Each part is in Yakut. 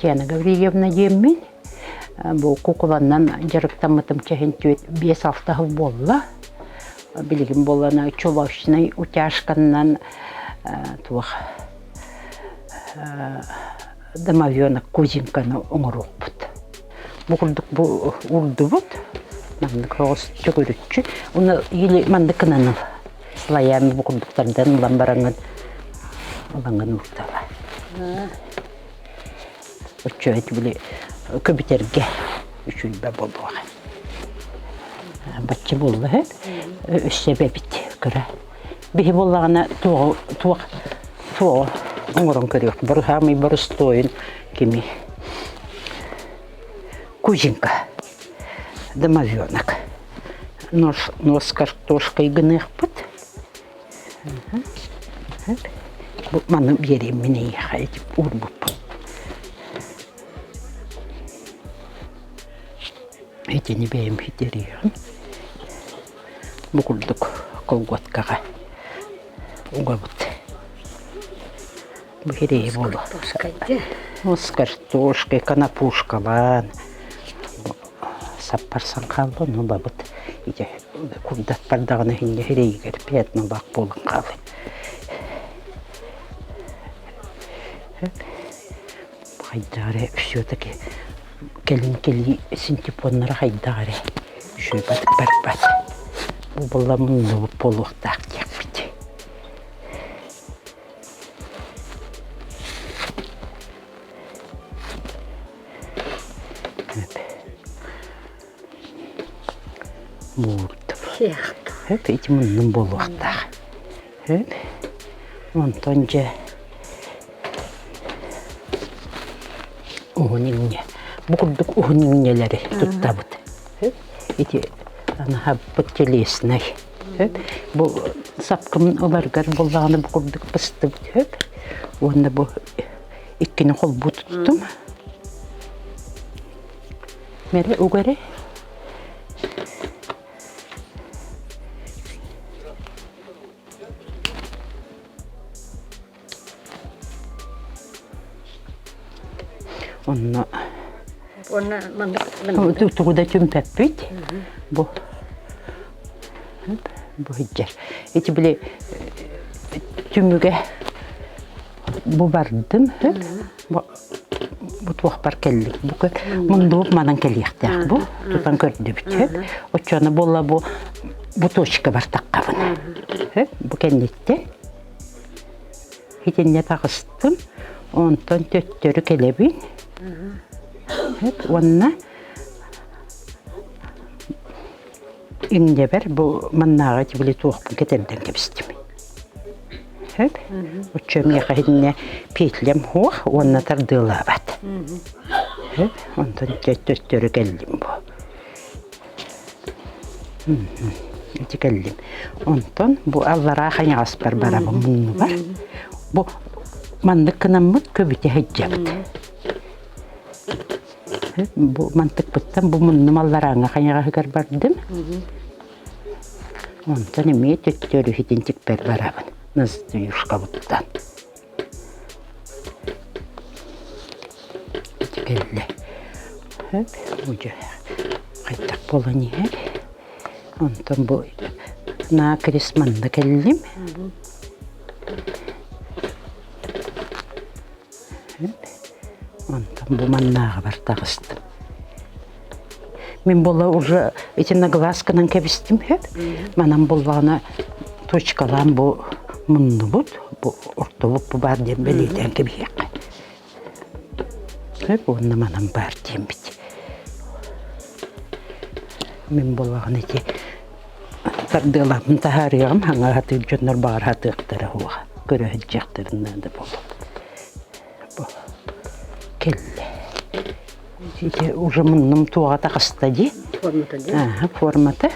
Татьяна Гаврильевна диэммин. Бу кукуланнан дьарыктаммытым чэһин түөрт биэс-алта сыл буолла. Билигин буоллана чулочнай утяжканнан туох домовенок кузинканы оҥоруохпут. Бу курдук бу уурдубут. Маннык соҕус төгүрүччү. Уну или маннык гынан ыл. Слоями бу курдуктардан ылан бараҥҥын ылаҥҥын ууртала. Оччо эти били көбүтэргэ үчүйбэ буолуоҕа. Бачча буолла үһү. Өссө эбэбит кыра. Биһи буоллаҕына туоҕу туох туоҕу оҥорон көрүөх. Барыһаамый боростуойун кими Кузинка домовенок. Нос, нос картошкой гыныахпыт. Бу маны биэриэм мин эйиэхэ ити уурбуппун. Итини бэйэм ситэриэҕим. Бу курдук колготкаҕа угабыт. Бу ирэйи буолуо. С картошкой, конопушкалаан саппарсан хаалла, ону ылабыт. Ити курдат бардаҕына иһинньэ ирэйигэр пятнолаах буолан хаалар. Хайдах эрэ все-таки кэлин кэлии синтепоннара хайдах эрэ үчүгэйдик барбат. Бу буолла муннубут буолуохтаах диэхпит. Буурдум. Хөп ити муннум буолуохтаах. Хөп. Онтон дьэ уһун иҥньэ. Бу курдук уһун иҥньэлэри туттабыт. Хөп. Ити анаһаппыт телеснай. Хөп. Бу сапкым ыларгар буоллаҕына бу курдук быстыбыт хөп. Уонна бу иккини холбуу туттум. Мэрэ угары. Онно Уонна маннык тугу да түмпэппит. Бу бу сылдьар. Ити били түмүгэ бу бардым. Бу туохпар кэллим. Бу мундук манан кэлиэхтээх бу. Тутан көрдүбүт. Оччону буолла бу бу точка бартаххабын. Бу кэнниттэн итиннэ таҕыстым. Онтон төттөрү кэлэбин. Уонна иҥнэбэр бу маннааҕы били туохпун кэтэрдэн кэбистим. Сөп. Оччо миэхэ иһиннэ петлям суох уонна тардыалаабат. Сөп. Онтон төттөрү кэллим бу. Ити кэллим. Онтон бу аллараа хайаҕаспар барабын муннубар. Бу маннык гынаммыт көбүтэ сылдьабыт. Бу мантыкпыттан бу муннум алларааҥҥа хайаҕаһыгар бардым. Онтон эмиэ төттөрү итинтикпэр барабын Настюшкабыттан. Ити кэллэ. Хөп, уже хайдах буолан иһэр. Онтон бу накрест манна кэллим. Онтон бу маннааҕыбар таҕыстым. Мин буолла уже итиннэ глазканан кэбистим сөп. Манан буллаҕына точкалаан бу муннубут, бу ортобут бу баар диэн бэлиэтээн кэбиһиэххэ. Сөп уонна манан баар диэммит. Мин буоллаҕына ити тардыалаабын таһаарыаҕым, хаҥа сатыыр дьоннор баҕар сатыахтара уоҕа, көрө сылдьыахтарын наада буолуо. Бу кэллэ. Ити уже муннум туоҕа таҕыста дии. Формата дии. Ааһа, формата.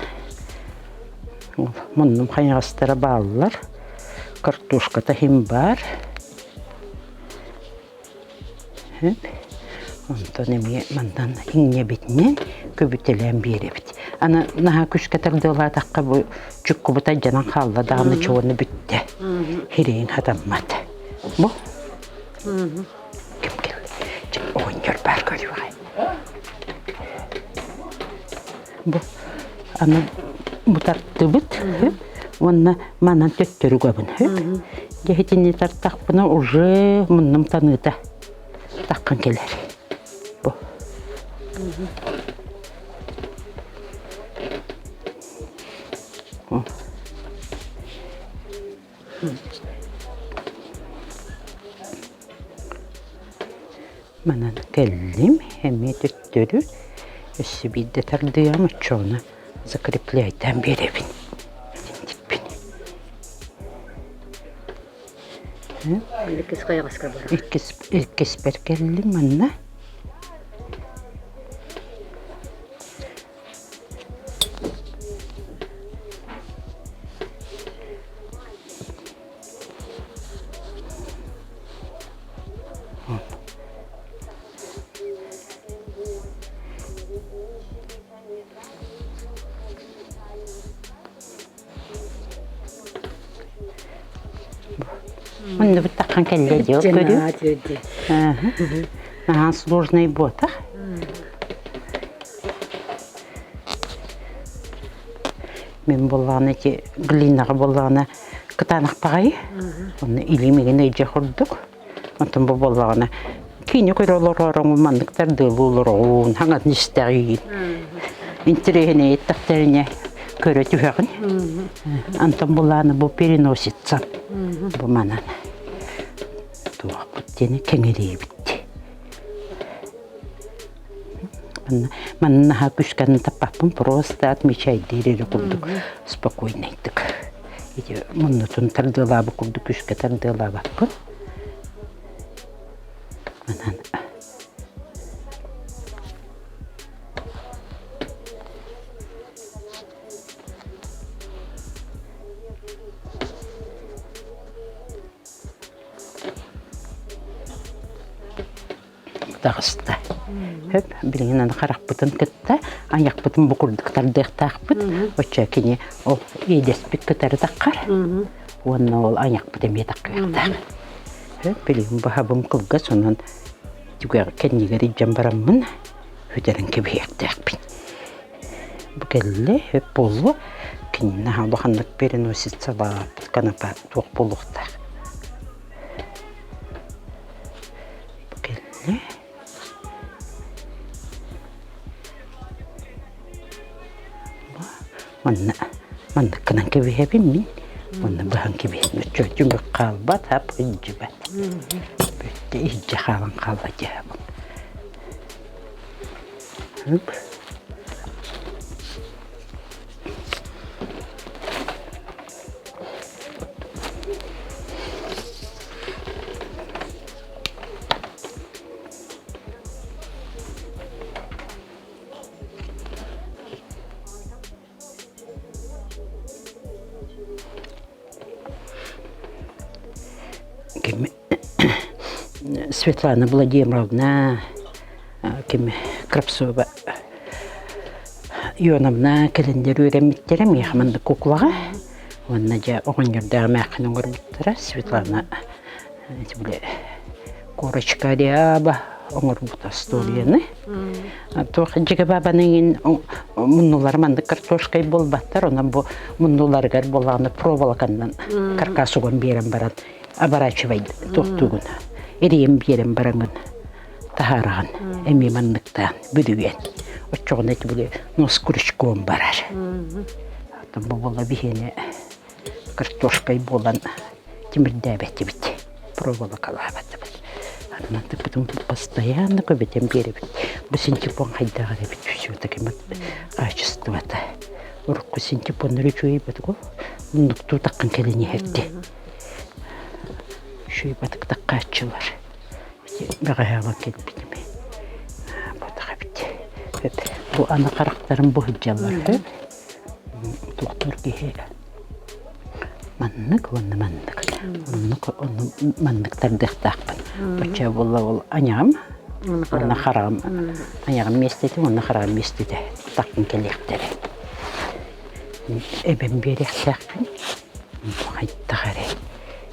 Муннум хайаҕастара бааллар. Картошката иһин баар. Онтон эмиэ мантан иҥнэбитинэн көбүтэлээн биэрэбит. Аны наһаа күүскэ тардыалаатахха бу чуккубут айдьанан хаалла даҕаны чуону бүттэ. Хирэйин хатаммат. Бу ким кэллэ? Чэ, оҕонньор. Оҕонньор баар көрүөҕэй. Бу аны бу тартыбыт уонна манан төттөрү угабын. Дьэ итини тартахпына уже муннум таныыта таххан кэлэр. Бу. Манан кэллим, эмиэ төттөрү өссө биирдэ тардыам оччоҕуна закрепляйдаан биэрэбин. Итинтикпин. Иккис хайаҕаска барар. Иккис иккиспэр кэллим манна. Муннубут таххан кэллэ диэ көрүү. Наһаа сложный буотах. Мин буоллаҕына ити глинаҕа буоллаҕына кытаанах баҕайы. Онно илиим игин ыйдьа курдук. Онтон бу буоллаҕына киинэ көрө олороруҥ маннык тардыалыы олороҕун, хаҥатын истэҕиин. Интэриэһинэй эттэхтэринэ көрө түһэҕин. Антон булааны бу переносится. Бу манан туохпут диэни кэҥириибит. Манна наһаа күүскэ таппаппын, просто отмечайдыыр эрэ курдук спокойнайдык. Ити муннутун тардыалаабыт курдук күүскэ тардыалаабаппын. Манан таҕыста. Хөп, билигин аны харахпытын кытта айахпытын бу курдук тардыахтаахпыт. Оччо кини ол иэдэспит кытары таххар уонна ол айахпыт эмиэ таххыахтаах. Хөп, билигин баһабым кылгас, онон түгэх кэннигэр илдьэн бараммын бүтэрэн кэбиһиэхтээхпин. Бу кэллэ, хөп буолуо. Кинини наһаа улаханнык переносицалаабыт канапа туох буолуохтаах. Бу кэллэ. Манна маннык гынан кэбиһэбин мин. Уонна быһан кэбиһэбин. Оччо түмүк хаалбат, ап илдьибэт. Бүттэ илдьэ хаалан хаалла дьаһабын. Үп. Ким Светлана Владимировна ким Кравцова Ионовна кэлэннэр үөрэммиттэрэ миэхэ маннык куклаҕа уонна дьэ оҕонньордоох эмээххин оҥорбуттара Светлана ити били курочка ряба оҥорбут остуоруйаны туох дьигэ бабаны иҥин муннулара маннык картошкай буолбаттар онон бу муннуларыгар буоллаҕына проволоканнан каркас уган биэрэн баран оборачивай туохтуугун эрийэн биэрэн бараҥын таһаараҕын эмиэ манныктаан бүрүйэн оччоҕуна ити били нос крючком барар оттон бу буола биһиэнэ картошкай буолан тимирдээбэтибит проволокалаабатыбыт Аны постоянно көбүтэн биэрэбит бу синтепон хайдаҕар эбит все-таки качествота урукку синтепоннар үчүгэй бытыгу муннуктуу таххан кэлин иһэрди үчүгэй батык таккааччылар бэҕэһээ ылан кэлбитим ботах эбит бу аны харахтарым бу сылдьаллар үһү туохтуур киһи маннык уонна маннык оннук онну маннык тардыахтаахпын оччо буолла ол айаҕым уонна хараҕым айаҕым миэстэтэ уонна хараҕым миэстэтэ таххан кэлиэхтэрэ эбэм биэриэхтээхпин хайдах эрэ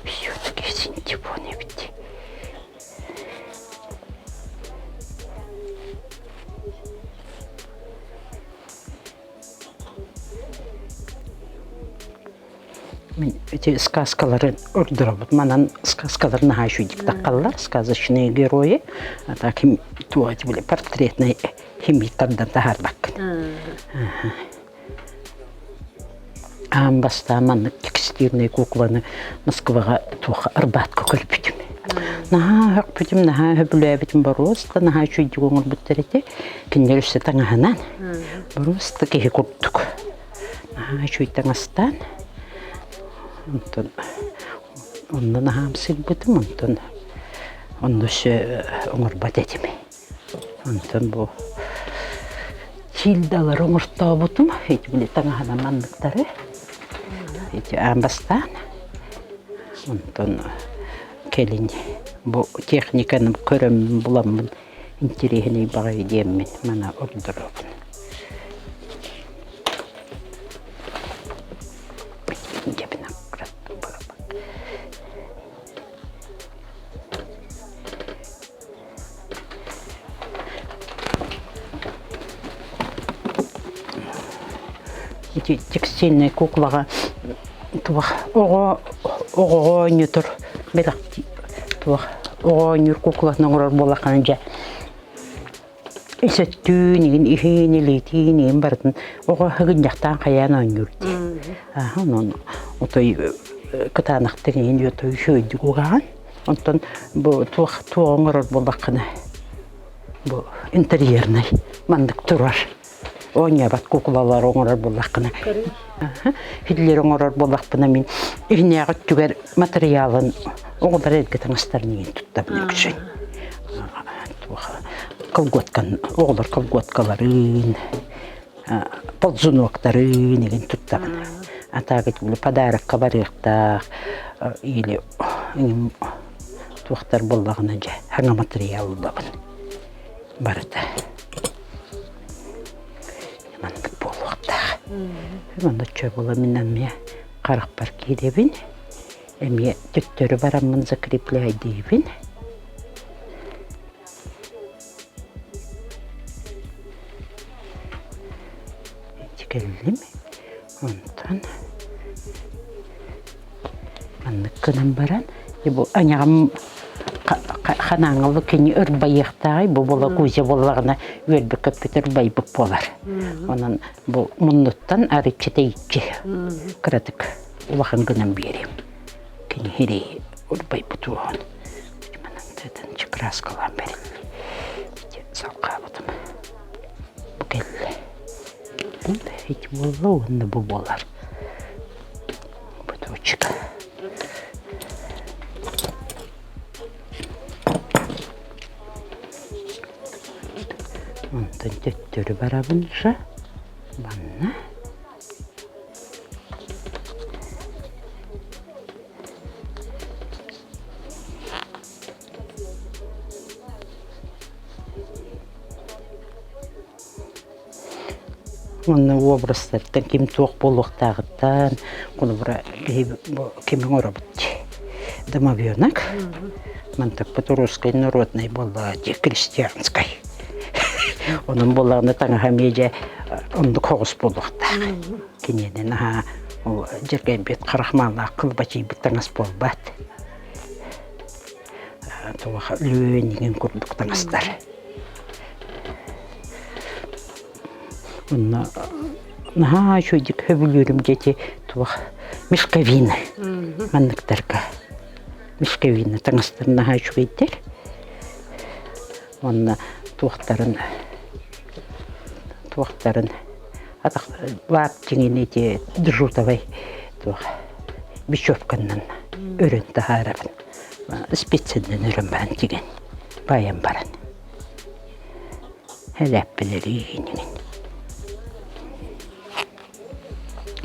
все-таки синтепон эбит. Мин эти сказкалары ордоробут. Манан сказкалар наһаа үчүгдик таххаллар, сказочные герои. А так им туох были портретный химии тардан таһаарбаккын. Аан бастаан маннык текстильнай кукланы Москваҕа туох Арбатка көрбүтүм. Наһаа өһөхпүтүм, наһаа өһөбүлээбитим боруоста, наһаа үчүгэйдик оҥорбуттар этэ. Кинилэр өссө таҥаһынан боруоста киһи курдук. Наһаа үчүгэй таҥастаан онтон онно наһаа ымсыырбытым, онтон онно өссө оҥорбот этим. Онтон бу тильдалары оҥортообутум, ити били таҥаһынан манныктары ити аан бастаан. Онтон кэлин бу техниканы көрөммүн буламмын интэриэһинэй баҕайы диэммин мана ордоробун. Ити текстильнай куклаҕа туох оҕо оҕоҕо оонньотор бэлэх туох оҕо оонньуур куклатын оҥорор буоллаххына дьэ ис өттүүн игин иһин илиитин игин барытын оҕо ыгынньахтаан хайаан оонньуур дии ааһа онон отой кытаанахтык игин отой үчүгэйдик угаҕын Онтон бу туох туох оҥорор буоллаххына бу интерьернай маннык турар. Оонньообот куукулалары оҥорор буоллаххына Хитлер оҥорор буоллахпына мин иһинээҕи өттүгэр матырыйаалын оҕолор эргэ таҥастарын иһин туттабын үксүн. Туох колготкан оҕолор колготкаларын ползуноктарын игин туттабын. А так подарокка барыахтаах или туохтар буоллаҕына дьэ саҥа матырыйаал ылабын барыта. Маннык буолуохтаах. Манна чобула мин эмиэ харахпар киирэбин. Эмиэ төттөрү бараммын закрепляйдыыбын. Ити кэллим. Онтон маннык гынан баран бу айаҕым ханааҥылы кини ырбайыахтааҕый бу буола Кузя буоллаҕына үөрбүт-көппүт ырбайбыт буолар. Онон бу муннуттан арыччы тэйиччи кыратык улахан гынан биэриэм. Кини хирей ырбайбыт уоһун. Манан тыатын краскалаан бэрилли. Салҕаабытым. Бу кэллэ. Ити буолла уонна бу буолар. Бу точка. Онтон төттөрү барабын же. Манна. Уонна уобарастартан ким туох буолуохтааҕыттан, холобура, киһи бу кими оҥоробут дии. Домовенок, мантыкпыт русскай народнай буоллаҕа дии, крестьянскай. Онон буоллаҕына таҥаһа эмиэ дьэ оннук соҕус буолуохтаах. Киниэнэ наһаа ол дьэргэйбит харахмаалаах кылбачыйбыт таҥас буолбат. Туох лүөн иҥин курдук таҥастар. Онно наһаа үчүгэйдик сөбүлүүрүм дьэ туох мешковина манныктарга мешковина таҥастар наһаа үчүгэйдэр уонна туохтарын туохтарын атах лаптиҥин ити джутовай туох бечевканнан өрөн таһаарабын специнэн өрөн баран тигэн баайан баран Элэппилэриин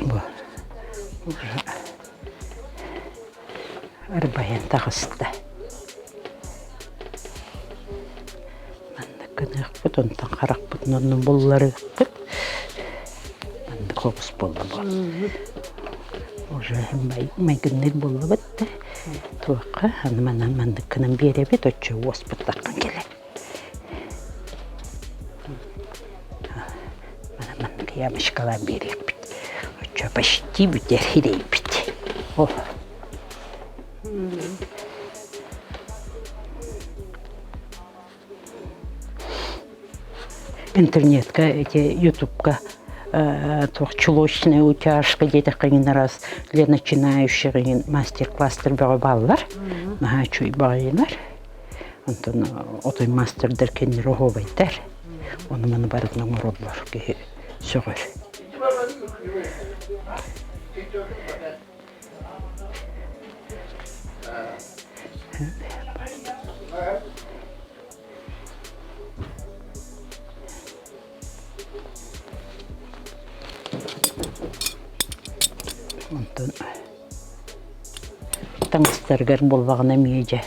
Бу арбайан таҕыста. Маннык гыныахпыт, онтон харахпытын онно булларыахпыт. Маннык хобус буолла бу. Уже майгынныыр буоллубут да туохха аны манан маннык гынан биэрэбит, оччо уоспут таххан кэлэр. Маннык ямочкалаан биэриэхпит. Оччо почти бүтэр хирэйбит. Ол. Интернетка эти ютубка туох чулочная утяжка диэтэххэ иҥин араас для начинающих иҥин мастер-класстар бөҕө бааллар. Наһаа үчүгэй баҕайылар. Онтон отой мастердар кинилэр оһуобайдар. Ону маны барытын оҥороллор киһи сөҕөр. Онтон таҥастарыгар буоллаҕына эмиэ дьэ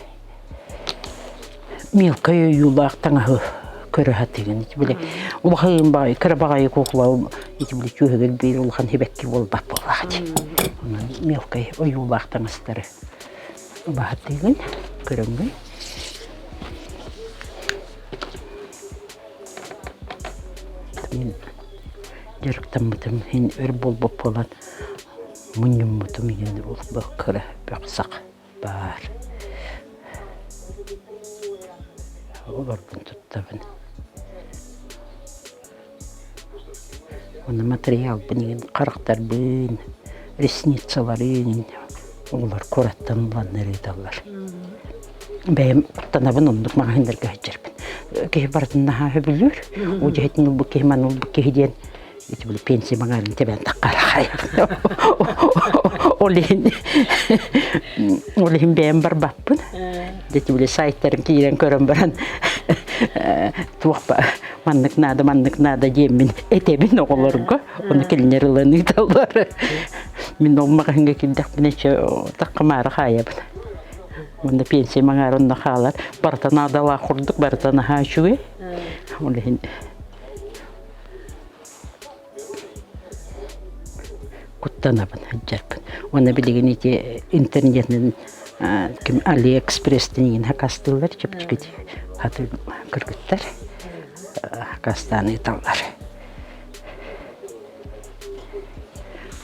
мелкай ойуулаах таҥаһы көрө сатыыгын. Ити били улахан баҕайы кыра баҕайы куукула ити били түөһүгэр биир улахан сибэкки буолбат буоллаҕа дии. Онон мелкай ойуулаах таҥастары баһатыыгын, көрөҥҥүн. Мин дьарыктаммытым иһин өр буолбут буолан мунньуммутум иһин кыра бөх-сах баар. Олорбун туттабын. Уонна матырыйаалбын иһин харахтарбын, ресницаларын оҕолор куораттан ыланнар ыыталлар. Бэйэм куттанабын оннук маҕаһыыннарга сылдьарбын. Киһи барытын наһаа сөбүлүүр. Уу дьиһэтин ылбыт киһи маны ылбыт киһи диэн ити били пенсия маҥаарын тэбэн таххара Ол иһин ол иһин бэйэм барбаппын. Дьэ били сайтарын киирэн көрөн баран туох маннык наада маннык наада диэммин этэбин оҕолорго. Ону кинилэр ылан ыыталлар. Мин ол маҕаһыыҥҥа киирдэхпинэ таххамаары хаайабын. Уонна пенсия маҥаара онно хаалар. Барыта наадалаах курдук, барыта наһаа үчүгэй. Ол иһин куттанабын сылдьарбын. Уонна билигин ити интернетинэн ким Алиэкспресстэн иҥин хакастыыллар чэпчэки хаты кыргыттар хакастаан ыыталлар.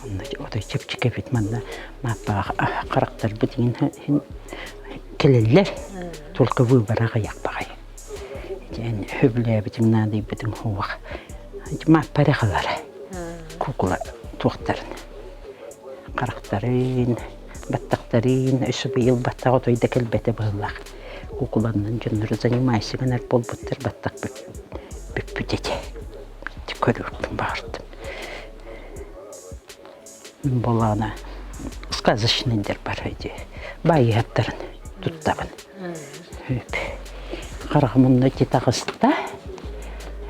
Онно отой чэпчэки эбит манна мааппаҕа харахтарбыт иҥин кэлэллэр. Только выбора аҕыйах баҕайы. Эн сөбүлээбитиҥ наадыйбытыҥ суох. Маппа эрэ халара. Кукла туохтарын. Харахтарын, баттахтарын, өссө быйыл баттах отой да кэлбэтэ быһыылаах. Кукуланнан дьоннору занимайся гынар буолбуттар баттах бүппүт этэ. Көрүөхпүн баҕардым. Буолаана сказочный бар эти баайыһаттарын туттабын. Хөп. Хараҕым онно ити таҕыста.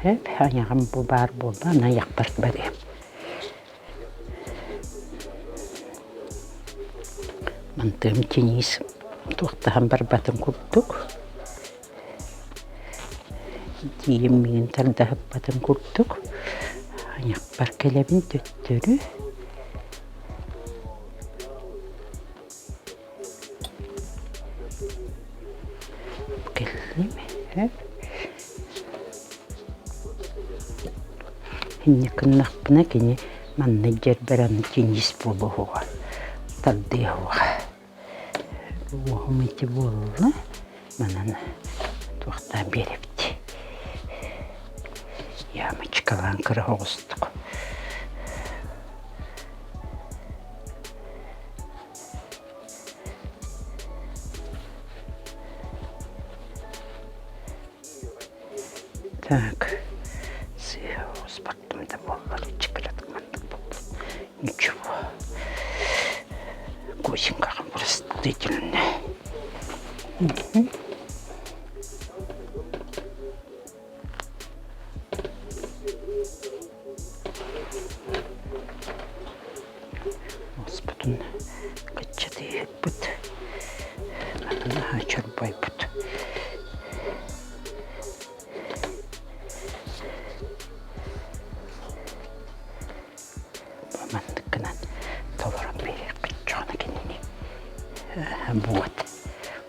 Хөп, айаҕым бу баар буолла, аны айахпар барыам. Мантыам тиниис туохтаһан барбатын курдук. Тиийим миигин тардаһыппатын курдук. Айахпар кэлэбин төттөрү. Кэллим сөп. Инньэ гыннахпына кини манна дьэрбэр аны тиниис буолуоҕа, тардыаҕа. Уоһум ити буолла, манан туохтаан биэрэбит. Ямочкалаан кыра оҕустук. Так, сыыһа оҕуспаттым да буоллар, чыкыратык маннык буоллун. Ничего. Косинкаҕа простительно. Оспутун кыччатыыһыкпыт, атын аһа чорбойбут. Маннык гынан толорон биэриэхпит чоҕуна кинини. Вот,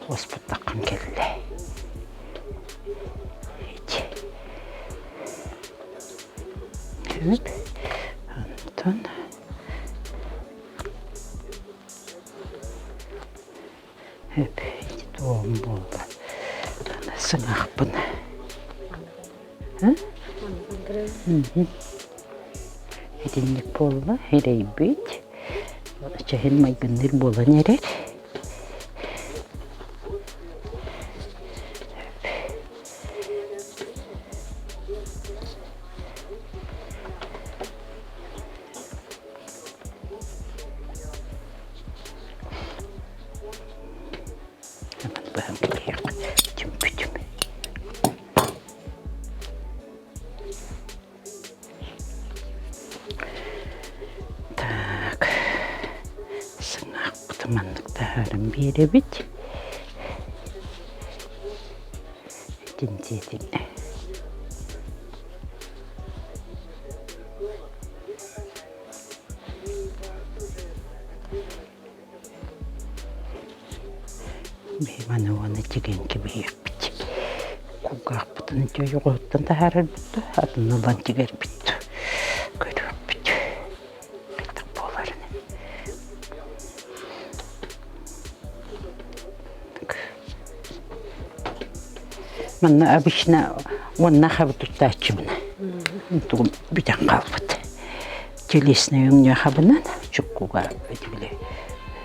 оспут таххан кэллэ. Ити. Онтон. Сыҥаахпын. Итинник буолла, эрэйбит. Чэһин майгынныыр буолан эрэр. Быһан кэбиһиэххэ түмпүтүм. Так, сыҥаахпытын маннык таһааран биэрэбит. Итинтиэтин. Маны уонна тигэн кэбиһиэхпит. Кулгаахпытын дьойоҕоһуттан таһаарарбыт да, атын ылан тигэрбит да көрүөхпүт. Хайдах буоларын. Манна обычно уонна хабы туттааччыбын. Тугум бүтэн хаалбыт. Телесный өҥнө хабынан чуккуга били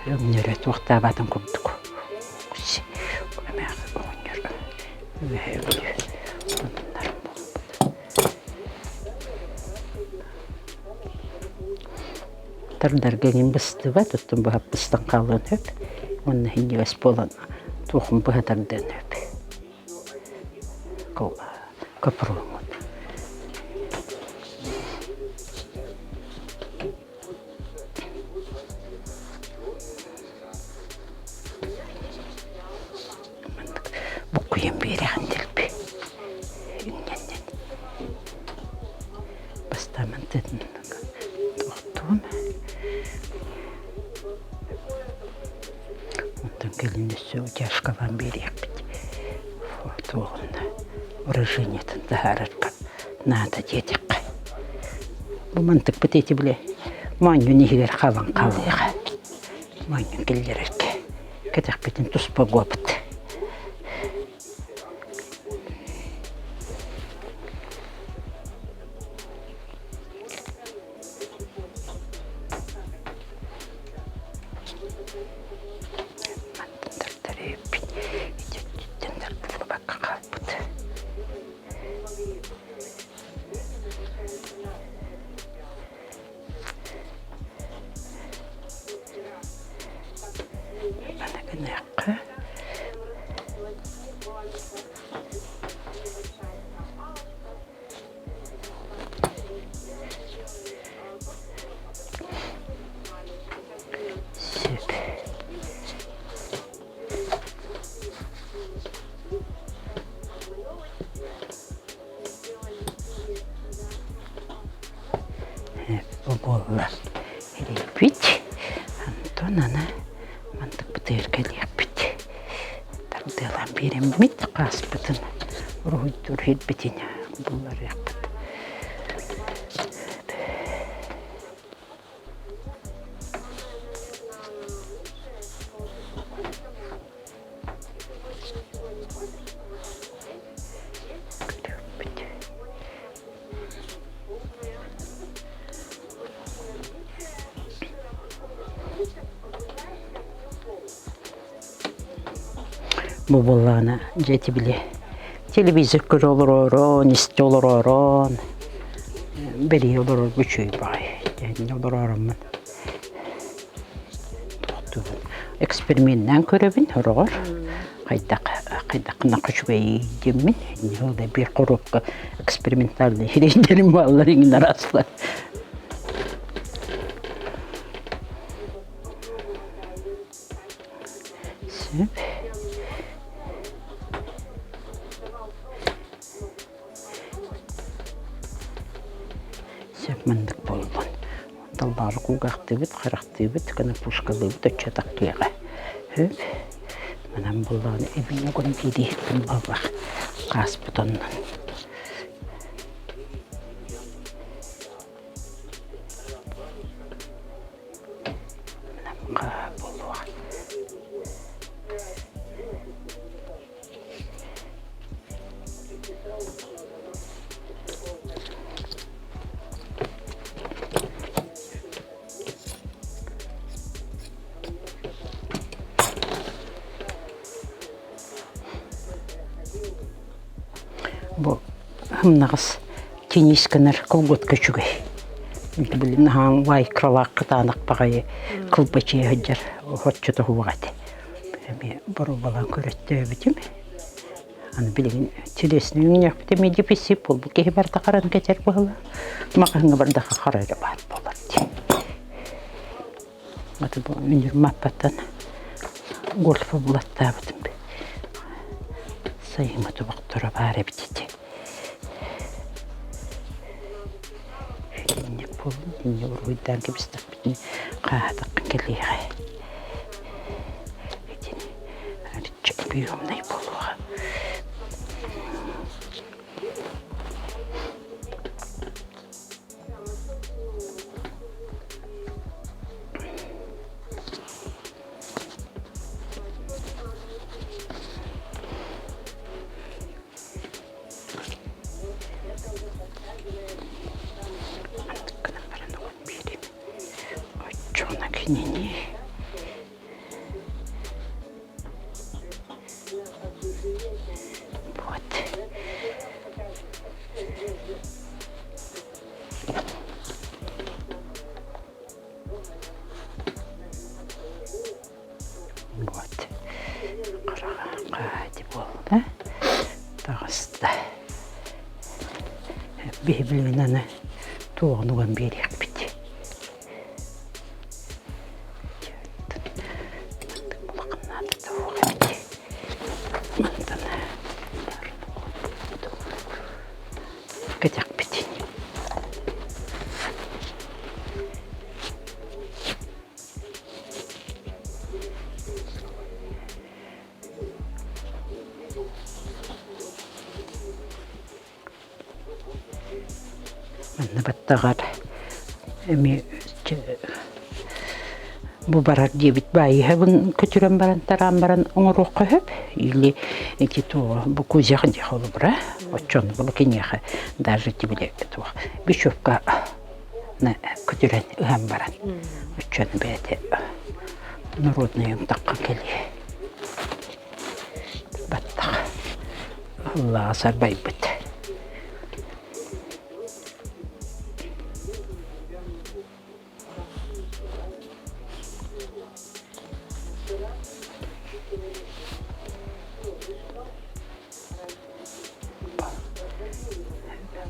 өҥнөрө туохтаабатын курдук. Эмээх оҕонньор үөһэ өҥнө оннуннарым буолбут. Тардарга иҥин быстыбат, оттон быһа быстан хаалыан сөп. Уонна иһинньигэс буолан туохун быһа тардыан сөп. Копроҥҥун. Маннык буккуйан биэрэҕин дэлби. Иҥнэннэн. Бастаан тохтуом. Онтон кэлин өссө утяжкалаан биэриэхпит. Туоҕунна выражениетын таһаарарга наада диэтэххэ. Бу мантыкпыт эти бile моонньун иһигэр халан хаалыаҕа. Моонньун киллэрэргэ кэтэхпитин туспа буолбут. Мантан тартарыппын ититтэн тардыллыбакка хаалбыт. Маны гыныахха. Сөп. Бу буолла эрэйбит. Антон аны мантыкпытыгар кэлиэхпит. Тардыалаан биэрэммит хааспытын уруһуйдуур сирбитин булларыахпыт. Көрүөхпүт. Бу буоллаҕына дьэ ити били телевизор көрө олороорон, истэ олороорон, бэрийэ олорорго үчүгэй баҕайы. Дьэ олороороммун тохтуубун. Эксперименнээн көрөбүн сороҕор. Хайдах хайдаххына үчүгэй диэммин. Ол да биир коробка экспериментальный сирэйдэрим бааллар иҥин араслар. Сөп. Сөп маннык буоллун. Далбаары кулгаахтыыбыт, харахтыыбыт, конопушкалыыбыт оччо тахтыаҕа. Сөп. Манан буоллаҕына эбии уган биэриэхпин буоллах. Хааспыт оннун. Буолуоҕа. Сымнаҕас теннис гынар колготка үчүгэй. Билин наһаа лайкралаах кытаанах баҕайы кылбачыйа сылдьар оччото суох этэ. Эмиэ боруобалаан көрөттөөбүтүм. Аны билигин телесный үҥньэхпит эмиэ дефицит буолбут киһи барыта харан кэтэр быһыылаах. Маҕаһыыҥҥа бардаха хара эрэ баар буолар дии. Аты бу үнүр маппаттан гольфа булаттаабытым. Сайыҥҥы тобохторо баар эбит ити. Инник буоллун, инньэ уруһуйдаан кэбистэхпитинэ хааһатаххын кэлиэҕэ. Итини арычча объемнай буолуоҕа. Маннык гынан баран уган биэрим. Оччоҕуна кинини Вот. Вот. Хараҕа буолла. Таҕыста. Биһи аны туоҕун уган биэриэхпит. Кэтэхпитин. Манна баттаҕар эмиэ бу барар диэбит баайыһабын көтүрэн баран тараан баран оҥоруохха сөп или эти то бу кузях диэх холобура оччону бу киниэхэ даже тибиле туох бечевка көтүрэн ыһан баран оччону бэйэтэ народный тахха кэлиэ Баттах ыллаҕа сарбайбыт.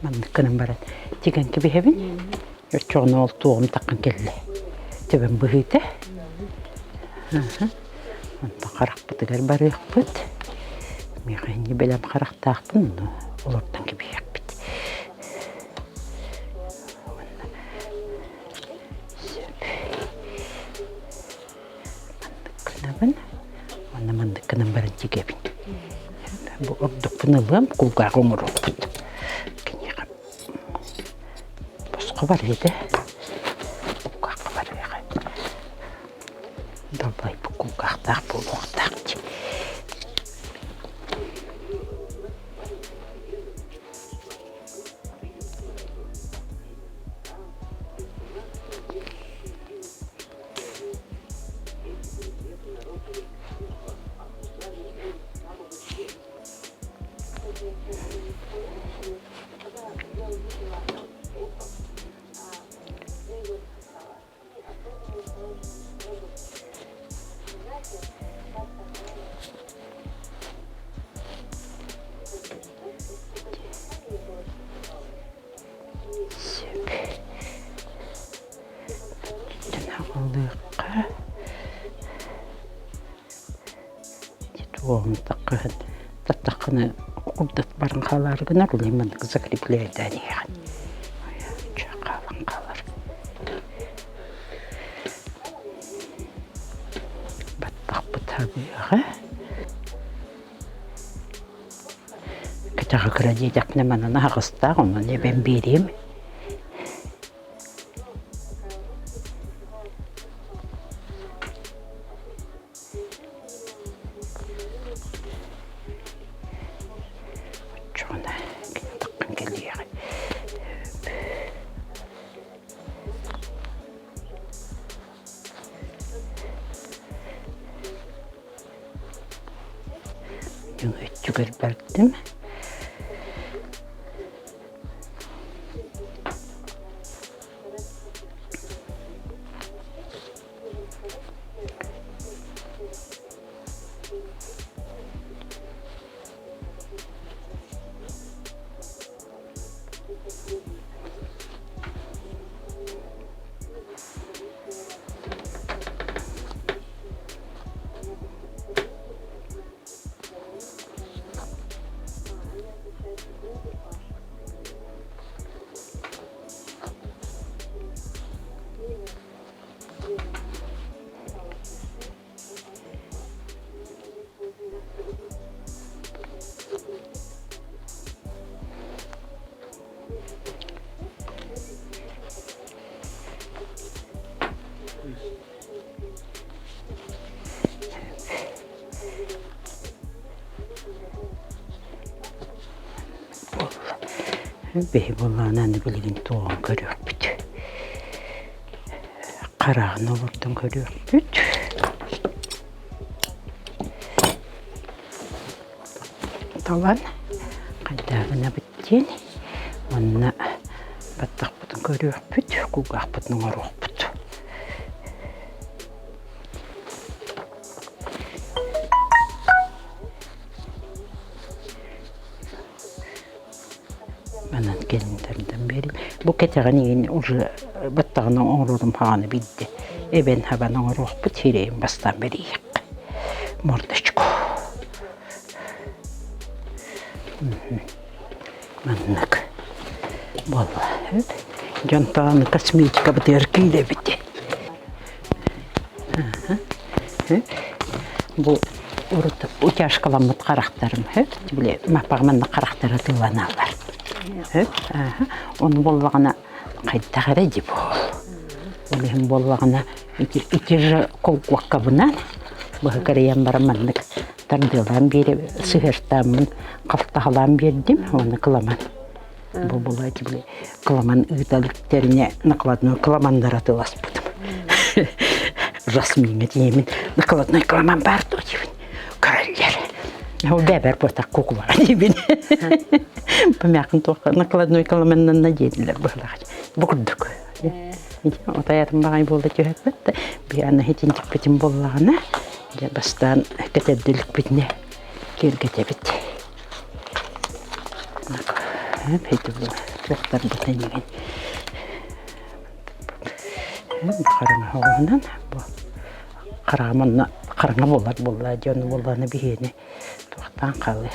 Маннык гынан баран тигэн кэбиһэбин. Оччоҕуна ол туоҕум таххан кэллэ. Төбөм быһыыта. Онтон харахпытыгар барыахпыт. Миэхэ инньэ бэлэм харахтаахпын, ону олордон кэбиһиэхпит. Уонна сөп. Маннык гынабын. Уонна маннык гынан баран тигэбин. Бу ордукпун ылыам, кулгааҕы оҥоруохпут. Киниэхэ босхо барыа Кулгаахха барыаҕа. Далбайбыт кулгаахтаах буолуохтаах дии. Сөп. Аҕалыахха. Туоҕун таххыһын таттаххына курдат баран хаалаары гынар, ол иһин маннык закрепляйдаан иһэҕин. Хаалан хаалар. Баттахпыт хабыаҕа. Кэтэҕэ кыра диэтэхпинэ манан аһаҕастаах, онон эбэн биэриэм. Оччоҕуна таххан кэлиэҕэ. Өттүгэр бардым. Биһи буоллаҕына аны билигин туоҕун көрүөхпүт. Хараҕын олордон көрүөхпүт. Талан хайдааҕынабыт диэн уонна баттахпытын көрүөхпүт, кулгаахпытын оҥоруохпут. Манан кэлин тардан биэрим. Бу кэтэҕин игин уже баттаҕын оҥорорум хаҕаны билдэ. Эбэн хабан оҥоруохпут сирэйин бастаан бэрийиэххэ. Мордочку. Маннык буолла. Дьонтоон косметикабытыгар киирэбит. Бу урут утяжкаламмыт харахтарым били маппаҕа маннык харахтара тылланаллар. Ону буоллаҕына хайдах эрэ дии буол. Ол иһин буоллаҕына ити ити же колгуоккабынан быһа кырыйан баран маннык тардыалаан биэри сыһыартааммын халтаһалаан биэрдим уонна кыламан Бу була били кыламан ыыталыктерине накладной кыламаннара тыласпытым. Жасмиҥҥа тиийэмин накладной кыламан баар дуо диибин. Көрөллөр. Ол бэбэр буотах куукулаҕа диибин. Помякын туохха накладной кыламаннанна диэтилэр быһылаах. Бу курдук. Отаятым баҕай буолла түһэппэт да би аны хитинтикпитин буоллаҕына дьэ бастаан кэтэрдиликпитинэ киэргэтэбит. Туохтарбытын игин хараҥа оҕуһунан бу хараҕым онно хараҥа буолар буолла дьон буоллаҕына биһиэни туохтаан хаалыа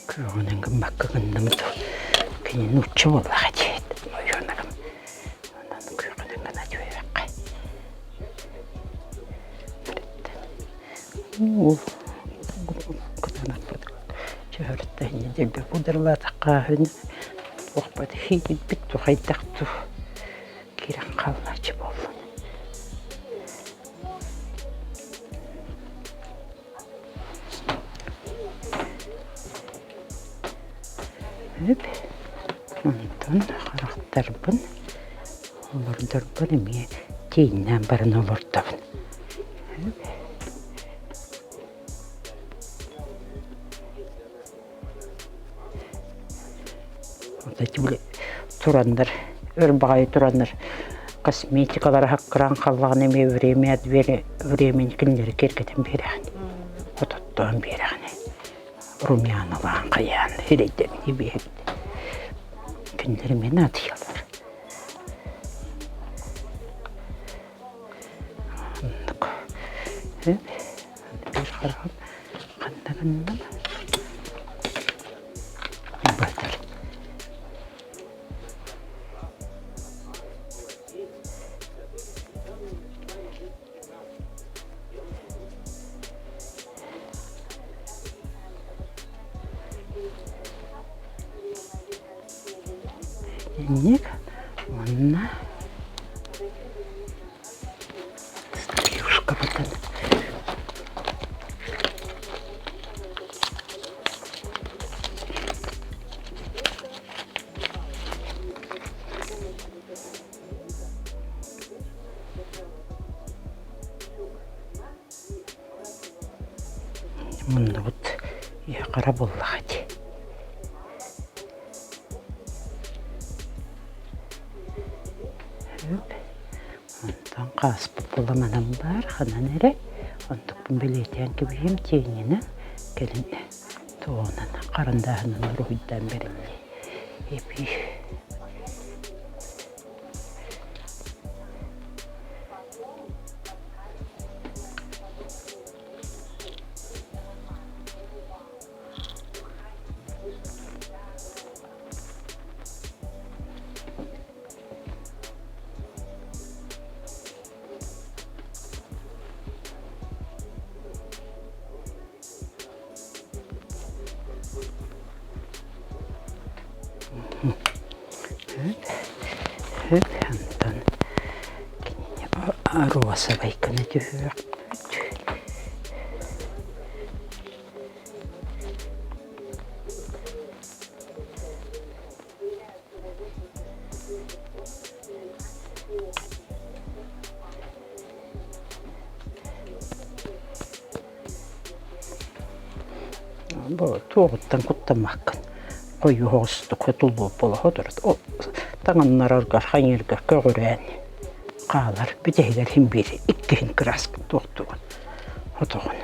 Күөҕүнэн гыммакка гынным дуу, кини нуучча буоллаҕа диэт, ойуонагым. Онон күөҕүнэн гына түһүөххэ. Уу, кытаанахпыт чөһөртө инньэ диэбит ударлаатахха туохпат хиитирбит тухайдах ту киирэн хааллааччы буоллун. Үп. Онтон харахтарбын олордорбун эмиэ тииҥнээн баран олордобун. Тураннар, өр баҕайы тураннар косметикалара хаккыраан халлаҕына эмиэ время от времени кинилэри киэргэтэн биэрэҕин, ототтоон биэрэҕин, румяналаан хайаан сирэйдэрин биэрэбит. Кинилэр эмиэ наадыйаллар. Оннук. Биир хараҕым ханна гынным? Батар. Инник уонна Стрижкабытын Муннубут хара буоллаҕа дии. Онтон хааспыт буламанан баар ханан эрэ онтукпун бэлиэтээн кэбиһиэм тиэҥинэн кэлин туоҕунан харандааһынан уруһуйдаан бэриллиэ эбии Сөп, онтон кинини розовай гына түһүөхпүт. Бу туоҕуттан куттаммаккын хойуу оҕустук хотуллуох буола сотору таҥыннараргар хайыыргар көҕүрээн хаалар бүтэһигэр иһин биир иккиһин кырааска туохтугун хотоҕун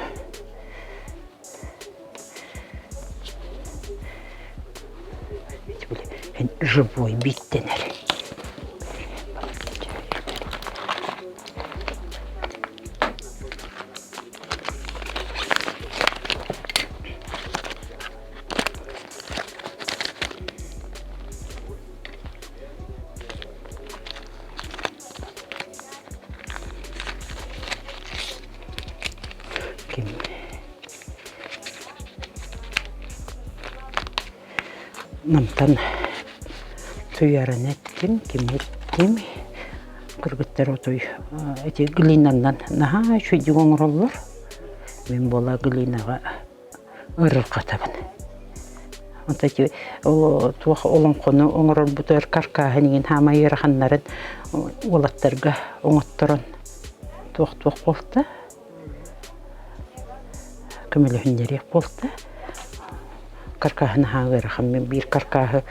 живой бииттэнэр Ким Мантан туйаран эттим, ким эттим кыргыттар отой эти глинаннан наһаа үчүгэйдик оҥороллор. Мин буола глинаҕа ырырҕатабын. Онто ити туох олоҥхону оҥорорбутугар каркааһын иҥин хаамай ыараханнарын уолаттарга оҥотторон туох-туох буолта көмөлөһүннэриэх буолта. Каркааһын аһаа ыарахан. Мин биир каркааһы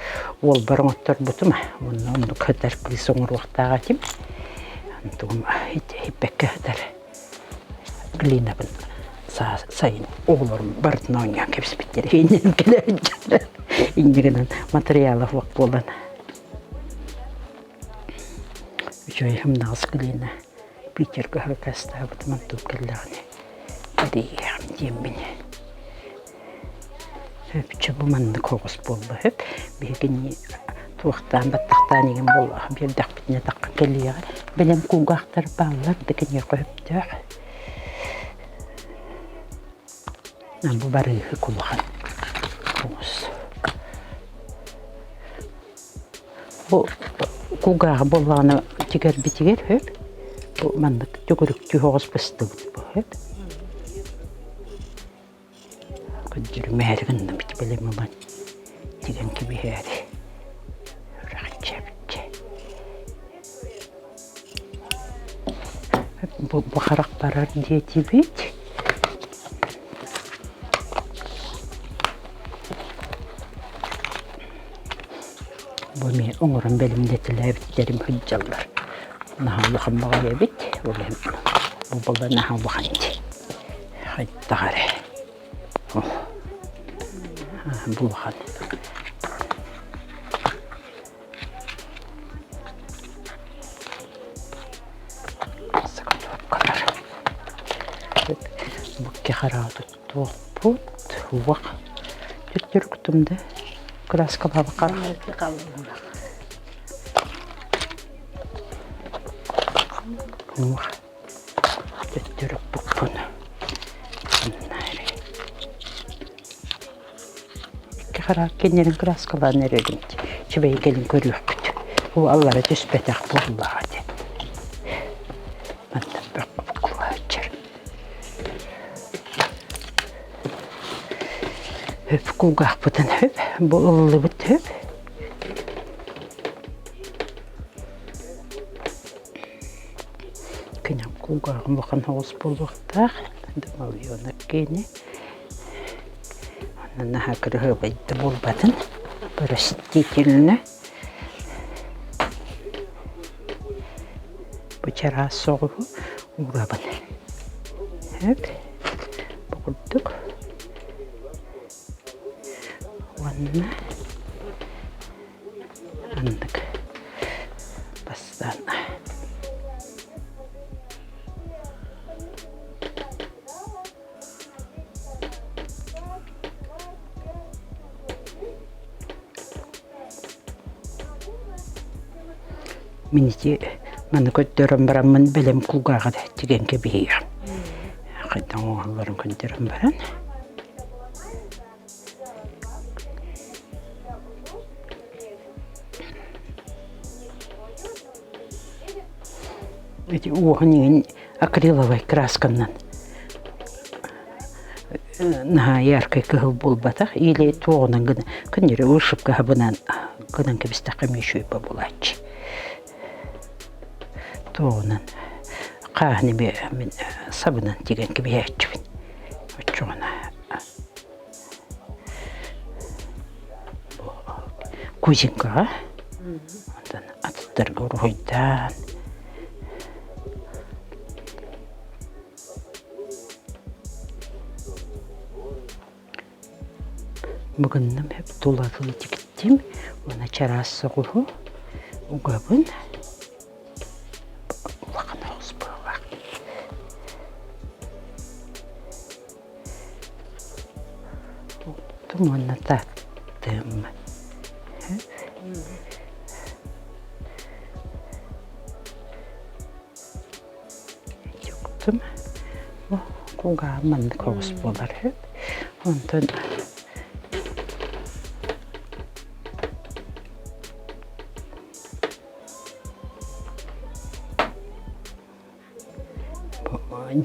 уолбар оҥотторбутум. Онно оннук сытар кыыс оҥоруохтаах этим. Онтугум иһиппэккэ сытар. Глинабын сайын оҕолорум барытын оонньоон кэбиспиттэр. Иннин кэлэ Инньэ гынан материала суох буолан. Үчүгэй сымнаҕас глина. Питергэ хакастаабытым онтум кэллэҕинэ эрийиэҕим диэммин Сөпчө бу маннык оҕус буолла сөп. Биһигини туохтаан баттахтаан игин буоллаҕа биэрдэхпитинэ тахха кэлиэҕэ. Бэлэм кулгаахтар бааллар да киниэхэ сөптөөх. Бу барыыһы кулахан оҕус. Бу кулгааҕы буоллаҕына тигэрбитигэр сөп. Бу маннык төгүрүктүү оҕус быстыбыт бу сөп. Көрдөрүмээри гынныбыт бэлэм ылан тигэн кэбиһээри үрэхчэбиччэ. Бу, бу харах барар диэтибит. Бу эмиэ оҥорон бэлэмнэтилээбиттэрим сылдьаллар. Наһаа улахан баҕайы эбит. Ол иһин бу буолла наһаа улахан дии. Хайдах эрэ. Бу улахан. Заготовкалар. Букки хараҕа туттуохпут. Уох. Төттөрүктүм да. Краскалаабакка. Уох. Төттөрүкпүкпун. Икки хараак кинилэрин кырааскалаан эрэрим үчүгэй кэлин көрүөхпүт. Бу аллара түспэтэх буоллаҕа дии. Мантан бөххө буккулааччар. Хөп кулгаахпытын хөп, бу ыллыбыт хөп. Кинем кулгааҕым улахан соҕус буолуохтаах. Домовенок киэнэ. Онно наһаа кырыһыабай да буолбатын. Простительно. Бу чараас соҕуһу уурабын. Хөп. Бу курдук. Уонна Маннык бастаан Мин ити маны көрдөрөн бараммын бэлэм кулгааҕа тигэн кэбиһиэҕим. Хайдах оҥоһулларын көрдөрөн баран Ити уоһун иҥин акриловай красканан наһаа яркай кыһыл буолбатах или туоҕунан гына күннэри вышивка хабынан гынан кэбистэххэ эмиэ үчүгэй буолааччы. Туоҕунан хааһын эмиэ мин сабынан тигэн кэбиһээччибин. Оччоҕуна Кузинкаҕа онтон атыттарга уруһуйдаан Быгынным тулатын тиктим уонна чараас соҕуһу угабын улахан оҕус быһыылаах. Уктум уонна таттым. Уктум. Кулгааҕым маннык оҕус буолар үһү. Онтон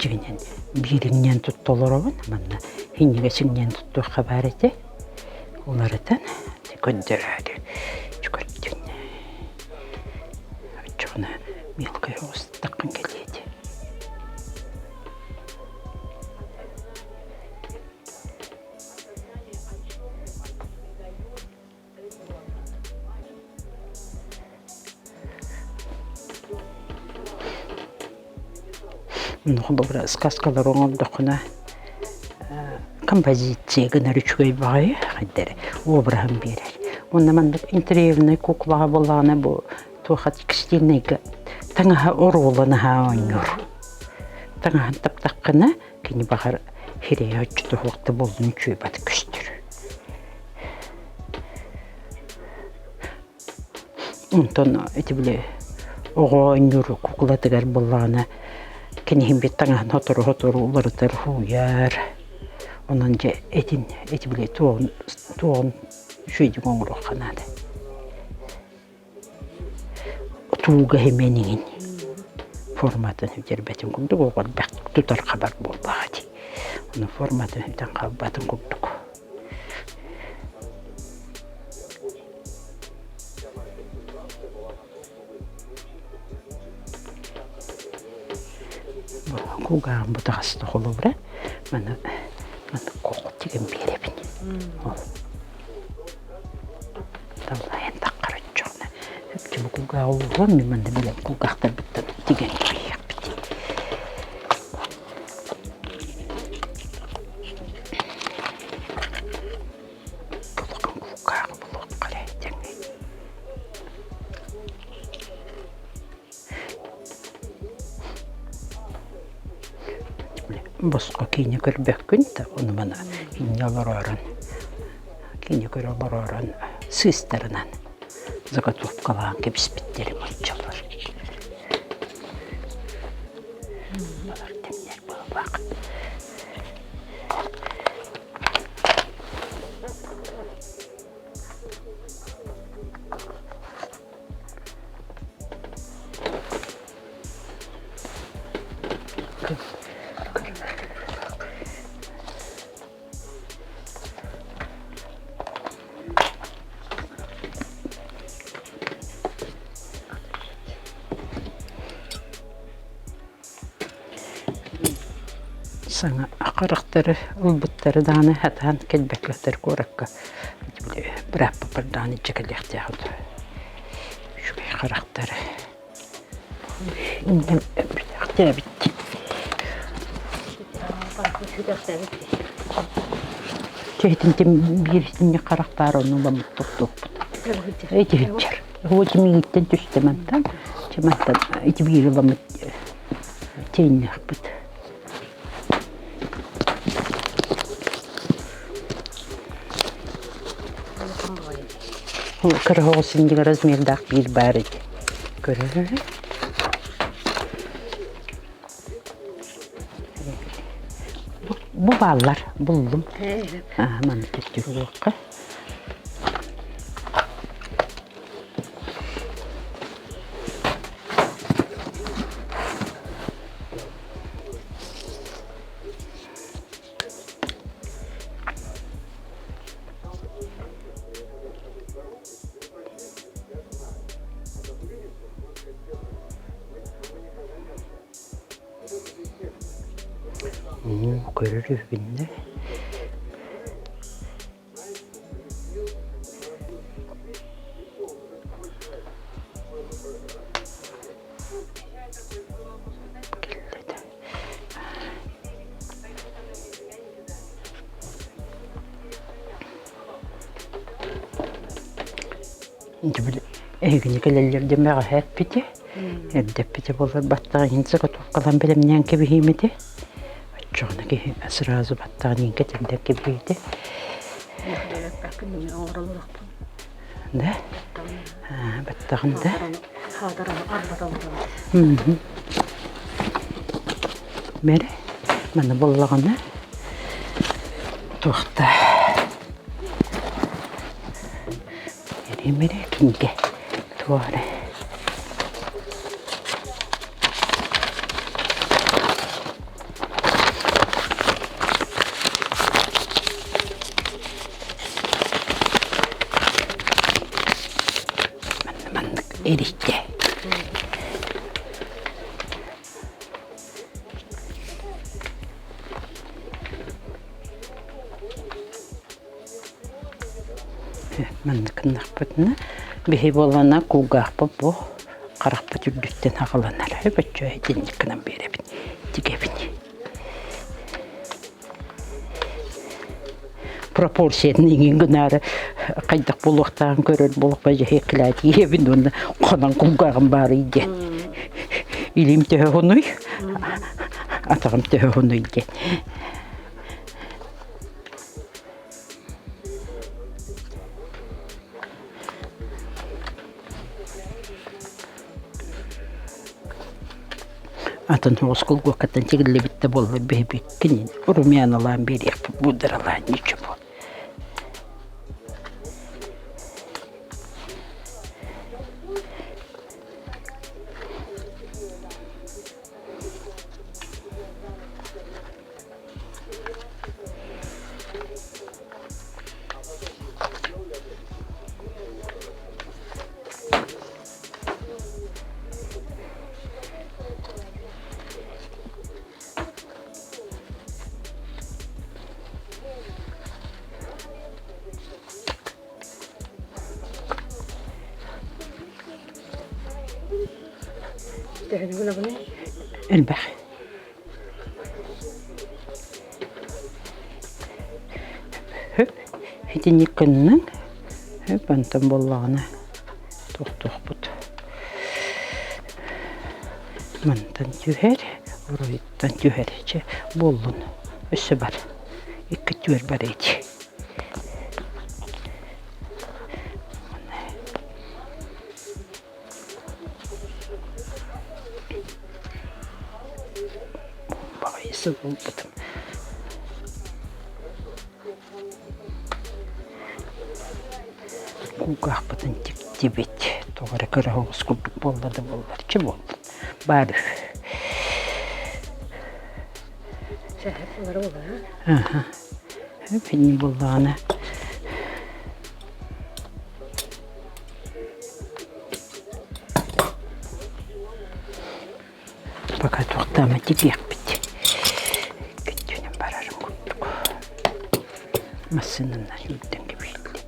Дьиҥинэн биириҥнээн тутта олоробун манна иҥнигэсиҥнээн туттуохха баар этэ уларытан көрдөрөөрү көрдүн оччоҕуна мелкай оҕустаххын кэлиэ этэ Холобура, сказкалары оҥордоххуна композиция гынар үчүгэй баҕайы хайда эрэ обраһын биэрэр. Уонна маннык интерьернай куклаҕа буоллаҕына бу туоха текстильнайга таҥаһа оруола наһаа оонньуур. Таҥаһын таптаххына кини баҕар хирэйэ оччото суох да буоллун үчүгэй бат көстөр. Онтон ити били оҕо оонньуур куклатыгар буоллаҕына киниһин биир таҥаһын сотору-сотору уларытар, һууйар. Онон дьэ этин ити били туоҕун туоҕун үчүгэйдик оҥоруохха наада. Тууга иһимэн иҥин форматын сүтэрбэтин курдук оҕо элбэх тутар хабар буоллаҕа дии. Ону форматын сүтэн хаалбатын курдук. Кулгааҕым бутаҕаста холобура маны маны куох тигэн биэрэбин. Ол таллайан таххар оччоҕуна үкчү бу кулгааҕы ууруом мин манна билэн кулгаахтарбыттан тигэн кэбиһиэхпит. Улахан кулгааҕы булуохха эрэ тэҥҥэ. Босхо киинэ көрбөккүн да ону маны инньэ олороорун киинэ көрө олороорун сыыстарынан заготовкалаан кэбиспиттэрим оччолор. Балар тэмнэр быһылаах. Саҥа харахтары ылбыттары даҕаны сатаан кэлбэккэ куоракка бырааппыппар даҕаны илдьэ кэлиэхтээх этэ. Үчүгэй харахтары. Иннем бүтээхтээбит. Чэһитинтим биир итинник харах баар ону ламмыт тохтуохпут. Эти сылдьар. Вот миигиттэн түстэ мантан. Чэ мантан ити биири ламмыт чэйнэхпит. Кыра оҕус иннигэр размердаах биир баар ити. Көрөр. Бу бааллар, буллум. Аа, манна төттүрүөххэ. Көрөр үһүбүн да. Кэллэ да. Били эһигини кэлэллэр диэн бэҕэһээ эппитэ. Эрдэ эппитэ буоллар баттаҕын заготовкалаан бэлэмнээн кэбиһиим этэ. Оччоҕуна киһи сразу баттаҕын иҥкэ тирдэн кэбиһиитэ. Да? Баттаҕын да? Мэрэ, маны буллаҕына туохта Мэрэ кинигэ туора Манна маннык эриттэ. Маннык гыннахпытына биһи буоллаҕына кулгаахпыт бу харахпыт үрдүттэн аҕаланар өбөччө итинник гынан биэрэбин тигэбин пропорциятын иҥин гынаары хайдах буолуохтааҕын көрөр буолуохпа дьэһиэккилээтиэбин уонна хонон кулгааҕым баарый диэн илиим төһө хонуй атаҕым төһө хонуй диэн Атын осколгуоккаттан тигиллибит да буоллар биһибиккин румяналаан биэриэхпит буударалаан ничего. Төһөнү гынабыный? Элбэх. Хөп, итинник гынныҥ. Хөп, онтон буоллаҕына тохтуохпут. Мантан түһэр, уруйуттан түһэр. Чэ, буоллун. Өссө бар. Икки түөр бар ити. Баҕайысы булбутум. Кулгаахпытын тиктибит. Тоҕо эрэ кыра оҕус курдук буолла да буоллар, чэ буоллун. Баар үһү. Аха. Финни буоллаҕына Пока туохтаама тигиэхпит. Күттүнэн барарым курдук. Массыынанан сүүрдэн кэбиһиллэ.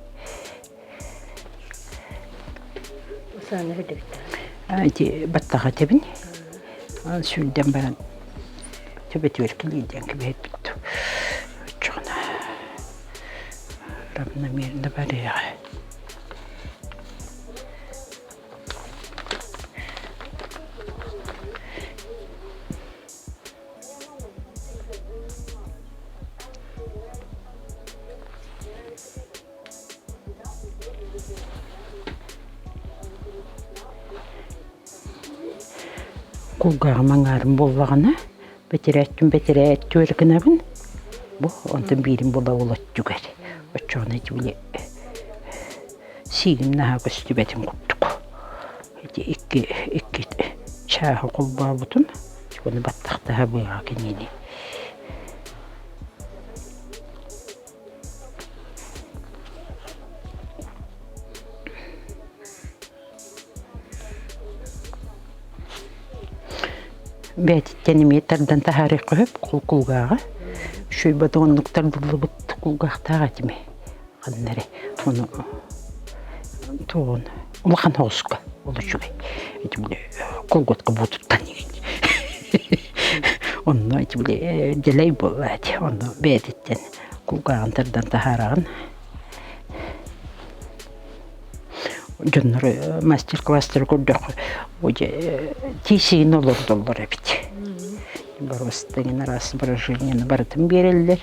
Сааны үрдүбүттэ. Ити баттаҕа этэбин. Сүүрдэн баран төбөтүгэр килиидиэн кэбиһэрбит. Оччоҕуна равномерно барыаҕа. Кулгааҕым аҥаарым буоллаҕына, бэтэрээттин бэтэрээ өттүгэр гынабын, бу онтон биирим буола ол өттүгэр. Оччоҕуна ити били сиигим наһаа көстүбэтин курдук. Ити икки икки чааһы холбообутум, уонна баттахтаһа быаҕа кинини. Бээтиттэн эмиэ тардан таһаарыахха сөп кулгааҕа. Үчүгэй оннук тардыллыбыт кулгаахтаах этим. Ханна эрэ ону туоҕун улахан оҕуска ол үчүгэй. Ити били колготка буутуттан Онно ити били дэлэй буолла ити. Онно бэйэтиттэн кулгааҕын тардан таһаараҕын. Дьоннор мастер-класстары көрдөххө тиисигин олордоллор эбит. Боруостаҥын араас выражениены барытын биэрэллэр.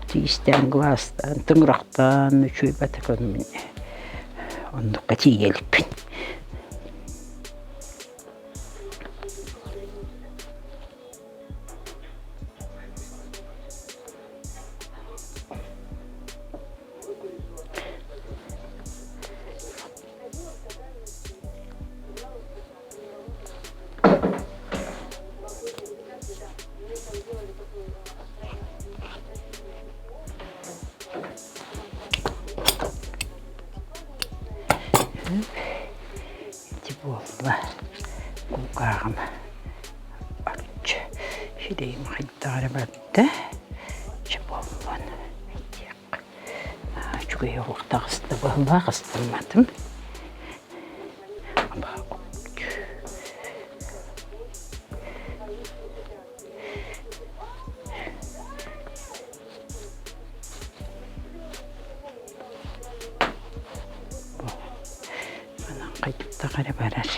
Тиистээн, глазтаан, тыҥырахтаан үчүгэй батыкын оннукка тиийэ иликпин. Ити буолла кулгааҕым арчы сирэйим хайдах эрэ барда чэ буоллун Үчүгэй оһох таҕыста быһылаах астымматым. Манан хайдах эрэ барар.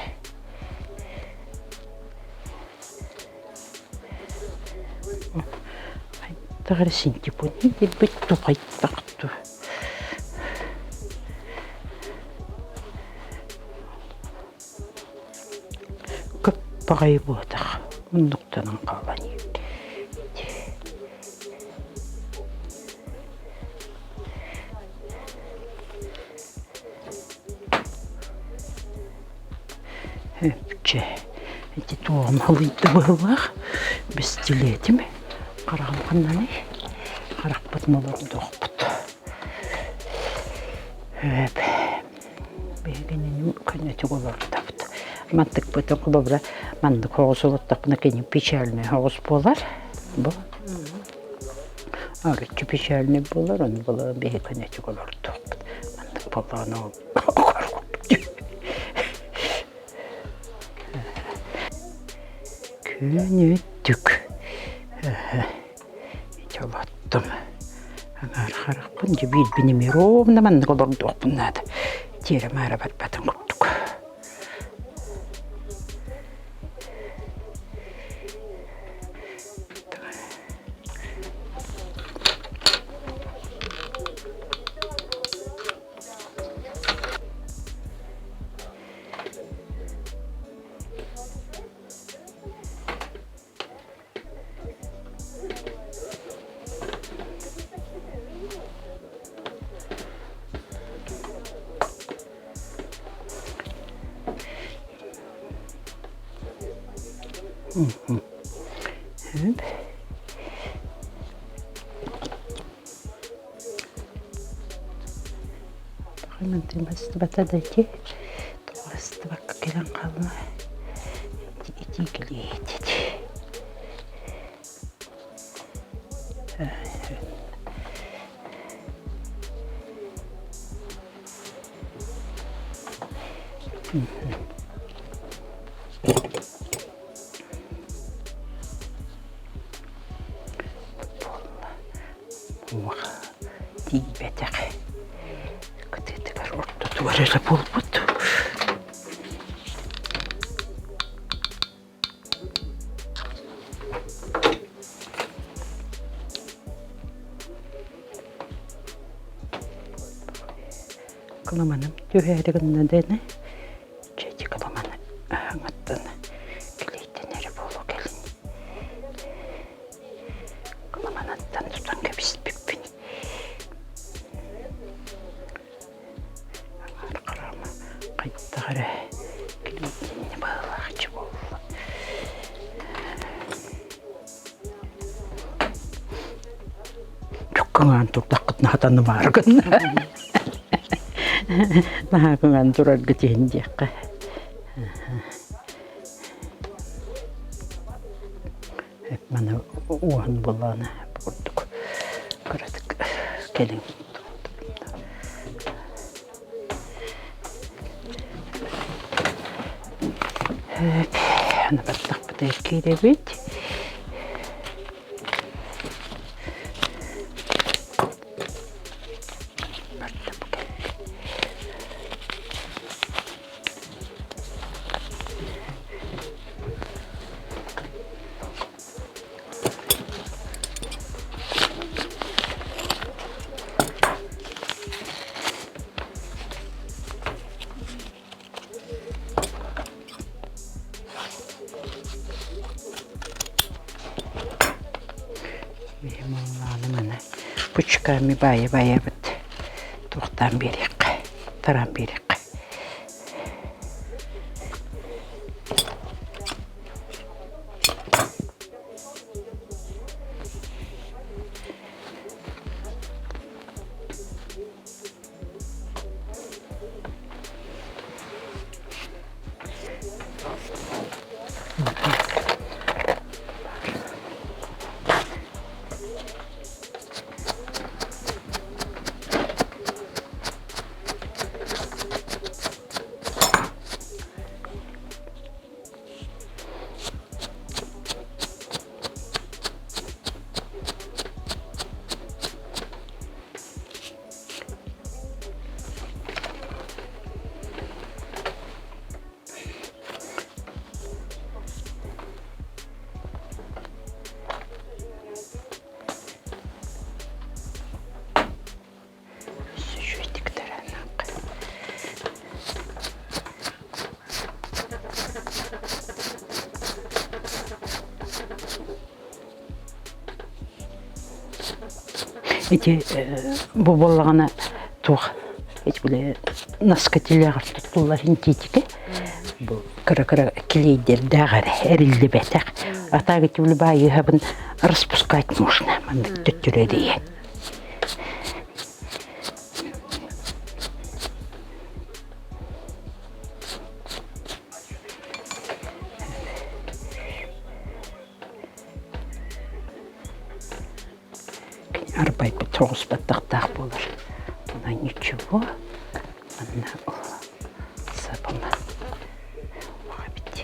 Хайдах эрэ синтепони диэбит ту хайдах ту. Көп баҕайы буотах муннуктанан хаалан иһит. Чэ, ити туоҕум халыйда быһыылаах, бэстилиэтим, хараҕым ханнаный? Харахпытын олордуохпут. Эп, биһигинини көнөтүк олордобут. Мантыкпытын холобура маннык оҕус олортохпуна кини печальный оҕус буолар. Бу арыччы печальный буолар, ону була биһи көнөтүк олордуохпут. Маннык буоллаҕына ол Күнүттүк ити олоттум. Аҥаар харахпын дьэ биирбин эмиэ ровно маннык олордуохпун наада. Тиэрэ-маара барбатын курдук. Үп. Мантыйбастыбата да ити тоҕо кэлэн хаалла итии килиэйдит Буолла тиийбэтэх кытыытыгар ортотугар эрэ буолбут. Кыламаным түһээри гынна дэни чэчи кыламаны аһаҥаттан килийтэн эрэ буолуо кэлин Кыламанаттан тутан кэбиспиппин. Аҥаар хараама хайдах эрэ килиитиннэ быһыылаахчы буолла. Чуккаҥаан турдаххытына хатанымаары гынна. Наһаа кыҥаан тураргыт иһин диэххэ. Маны уоһун буоллаҕына бу курдук кыратык кэлин Аны баттахпытыгар киирэбит. Барда бу кэллэ. Биһи муллааны маны пучками баайа-баайабыт туохтаан биэриэххэ, тараан биэриэххэ. Үчүгэйдик тарааннаахха. Ити бу буоллаҕына туох ити били наска тилэҕэр туттуллар интиитики бу кыра-кыра килиэйдэрдээх эрэ эриллибэтэх. А так ити били баайыһабын распускать можно маннык төттөрү эрийэн. Арбайбыт соҕус баттахтаах буолар. Онон ничего. Манна сабыма эбит.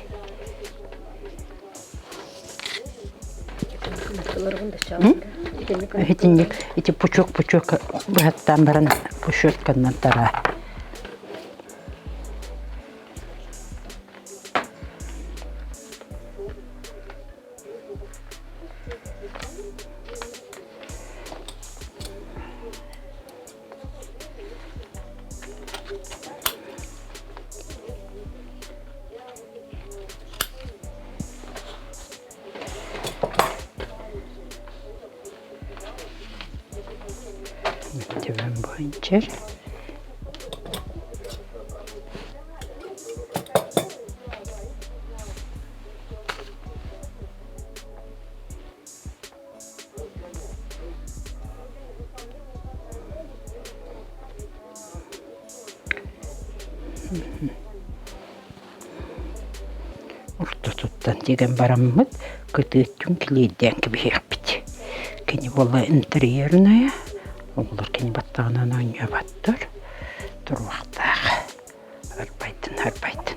Итинник ити пучок-пучок быһаттаан баран пушетканнан тараа. Төбөм буһанчар. Ортотуттан тигэн бараммыт кытыытын килиэйдээн кэбиһиэхпит. Кини буолла интерьерная, оҕолор кини баттаҕынан оонньооботтор, туруохтаах. Арбайтын, арбайтын.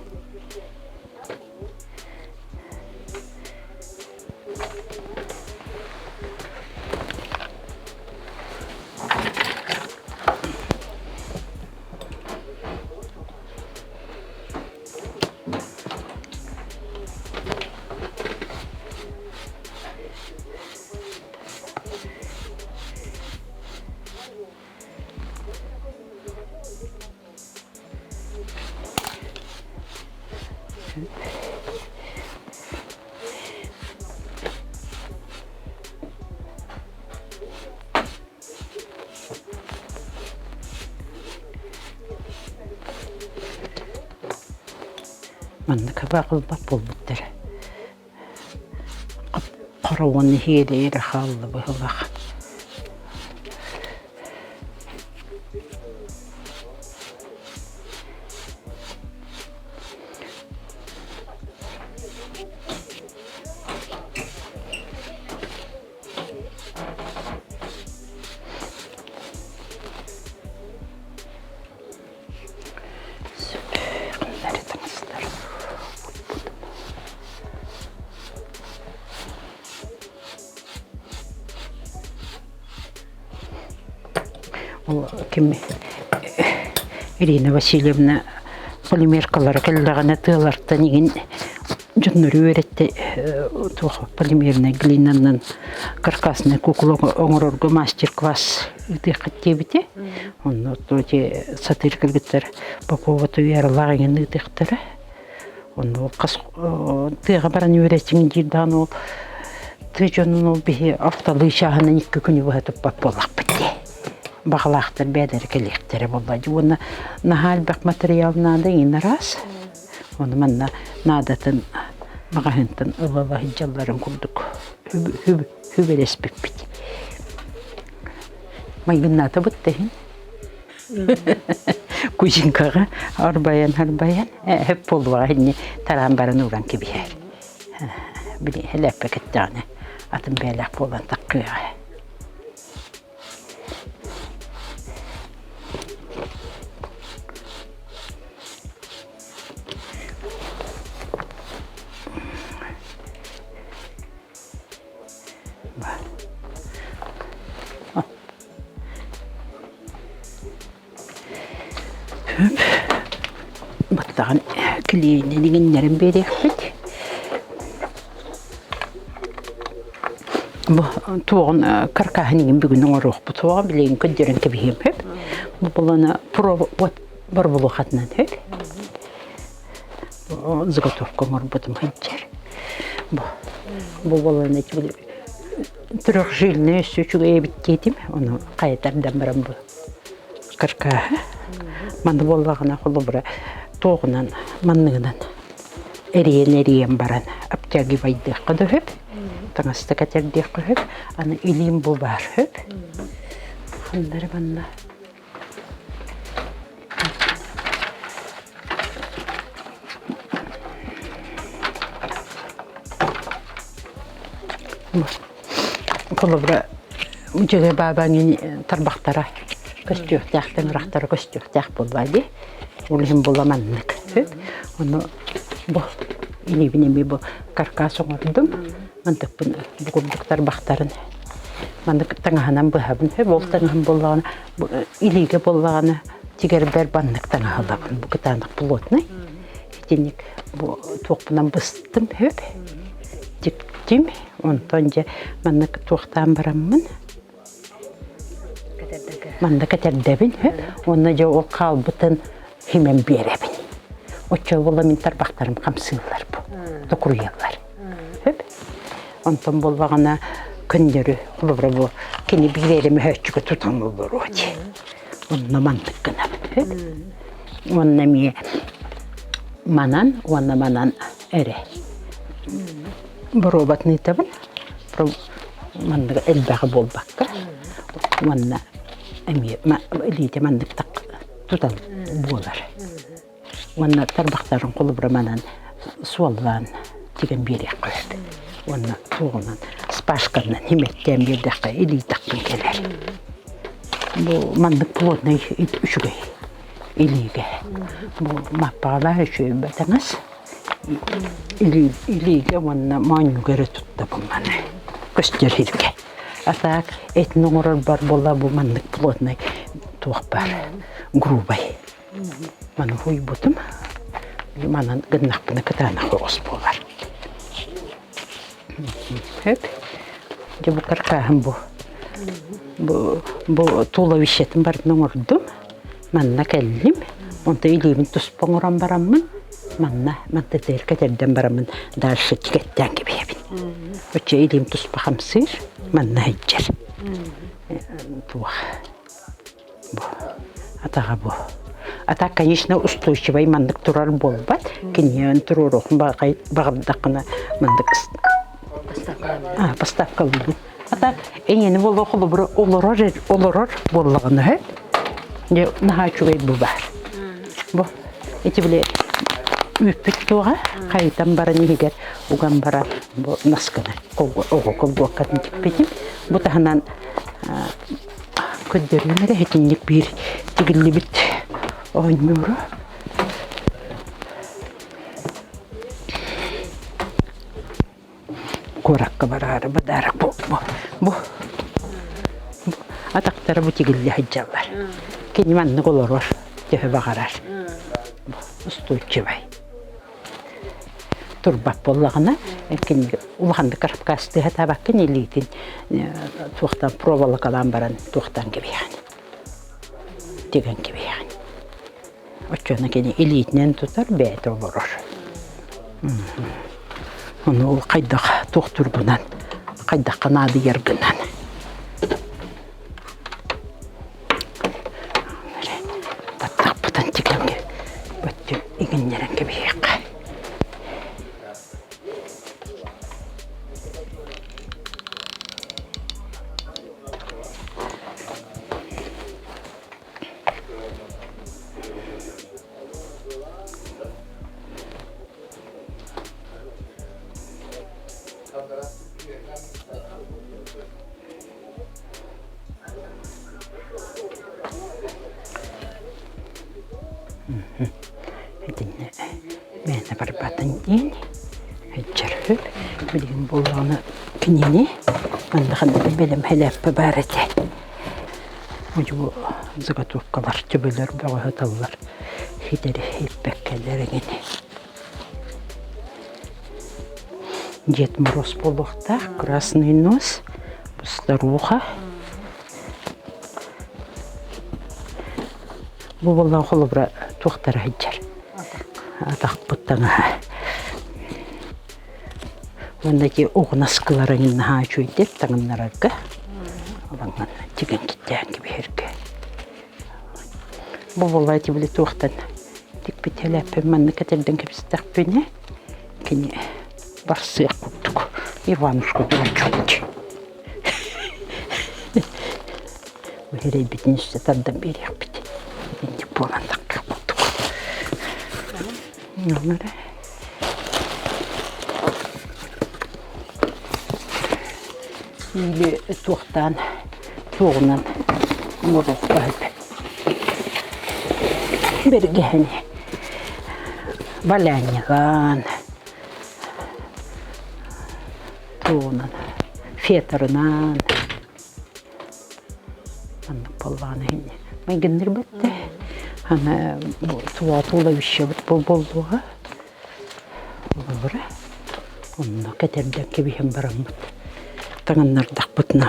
Маннык абаҕалбат буолбуттара. Хороҕун иһиэлэйэрэ хаалла быһыылаах. Ол ким Ирина Васильевна полимеркалара кэллэҕинэ тыалартан игин дьоннору үөрэттэ туох полимернай глинанан каркасная кукла оҥорорго мастер-класс ыытыаххыт диэбитэ. Онно ити сатыыр кыргыттар Попова Туйаралаах иҥин ыытыахтара. Онно хас тыаҕа баран үөрэтиҥ диир даҕаны ол тыа дьонун ол биһи автолыы чааһынан икки күнү быһа туппат буоллахпыт дии. Баҕалаахтар бэйэлэрэ кэлиэхтэрэ буолла дии. Уонна наһаа элбэх материал наада иҥин араас. Ону манна наадатын маҕаһыынтан ыла-ыла сылдьалларын курдук хүбэлэспиппит. Майгыннаатыбыт да иһин. Кузинкаҕа арбайан-арбайан хөп буолуоҕа инни тараан баран ууран кэбиһэр. Били элэппэ кэттэҕинэ атын бэйэлээх буолан таккыаҕа. Баттаҕын килиэйинэн иҥиннэрэн биэриэхпит. Бу туоҕун каркаһын иҥин бүгүн оҥоруохпут суоҕа билигин көрдөрөн кэбиһиэм сөп. Бу булана вот борбулуохатынан сөп. Заготовка оҥорбутум сылдьар. Бу бу буолан трехжильный өссө үчүгэй эбит диэтим. Ону хайа тардан баран бу каркааһы. Манна буоллаҕына холобура туоҕунан манныгынан эрийэн-эрийэн баран обтягивайдыахха да сөп, таҥаста кэтэрдиэххэ сөп. Аны илиим бу баар сөп. Ханнары манна Холобура, дьөгө баабаҥын тарбахтара көстүөхтээх, тыҥырахтара көстүөхтээх буолла дии. Ол иһин була маннык. Ону бу илиибин эмиэ бу каркас оҥордум. Мантыкпын бу курдук тарбахтарын маннык таҥаһынан быһабын. Ол таҥаһым буоллаҕына илиигэ буоллаҕына тигэрбэр баннык таҥаһы ылабын. Бу кытаанах плотный. Итинник бу туохпунан быстым сөп. Тиктим. Онтон дьэ маннык туохтаан бараммын манна кэтэрдэбин сөп. Уонна дьэ ол хаалбытын химэн биэрэбин. Оччо буола мин тарбахтарым хамсыыллар бу. Токуруйаллар. Сөп. Онтон буоллаҕына көннөрү холобура бу кини биир эрэ мөһөөччүгэ тутан олоруо дии. Онно маннык гынабын. Сөп. Уонна эмиэ манан уонна манан эрэ боруобатын ыытабын. Маннык элбэҕи буолбакка уонна эмиэ илиитэ маннык тутан буолар. Уонна тарбахтарын холобура манан суоллаан тигэн биэриэххэ сөп. Уонна туоҕунан спашканан химэттээн биэрдэххэ илиитэххин кэлэр. Бу маннык плотный үчүгэй илиигэ. Бу маппаҕалаах үчүгэй бэтэҥэс. Илиигэ уонна моонньуга эрэ туттабын маны көстөр сиргэ. А так этин оҥорорбор буолла бу маннык плотный туох баар грубай. Маны уһуйбутум. Манан гыннахпына кытаанах оҕус буолар. Сөп. Дьэ бу каркааһым бу. Бу, бу туловищетын барытын оҥордум. Манна кэллим. Онто илиибин туспа оҥорон бараммын, манна мантытыгар кэтэрдэн бараммын дальше тикэттээн кэбиһэбин. Оччо илиим туспа хамсыыр, манна сылдьар. Туох Бу атаҕа бу. А так, конечно, устойчивай маннык турар буолбат. Киниэн туруоруохун баҕардаххына маннык поставкалыыбын. А так эйиэни буолуо холобура олорор олорор буоллаҕына үһү. Дьэ наһаа үчүгэй бу баар. Бу ити били үүппүт туоҕа хайытан баран иһигэр уган баран бу наскыны оҕо колгуоккатын тикпитим. Бу таһынан Көрдөрүүм эрэ итинник биир тигиллибит оонньууру. Куоракка бараары бадарак бу бу бу. Атахтара бу тигиллэ сылдьаллар. Кини маннык олорор, төһө баҕарар. Устойчивай. Турбат буоллаҕына, кини улаханнык каркастыы сатаабаккын илиитин туохтан проволокалаан баран туохтан кэбиһэҕин. Тигэн кэбиһэҕин. Оччону кини илиитинэн тутар, бэйэтэ олорор. Ону ол хайдах туохтуургунан, хайдахха наадыйаргынан. Баттахпытын тигэн бөттүн иҥиннэрэн кэбиһиэххэ. Итиннэ мээнэ барбатын диэн өйдөрбүт. Билигин буоллаҕына кинини манна ханна бэлэм хэлээппэ баар этэ. Бу заготовкалар төбөлөр бөҕө сыталлар ситэри ииппэккэлэр эҥин. Дед Мороз буолуохтаах, Красный нос, старуха. Бу буоллаҕа холобура туохтара сылдьар. Атахпыт таҥаһа. Уонна ити оҕунаскыларын наһаа үчүгэйдик таҥыннарарга, олоннон тигэн киттээн кэбиһэргэ. Бу буолла ити били туохтан тикпит элэппин маннык кэтэрдэн кэбистэхпинэ, кини барсыах курдук Иванушка дурачок. Эрэйбитин үстэ тардан биэриэхпит. Итинник буолан таххах курдук. Номера. Или туохтаан туоҕунан оҥоруохха сөп. Бэргэһэни валяньыган туоҕунан фетрынан Маннык буоллаҕына иһинньэ майгыннырбыт да аны бу туловищебыт буолуоҕа холобура онно кэтэрдэн кэбиһэн бараммыт таҥыннардахпытына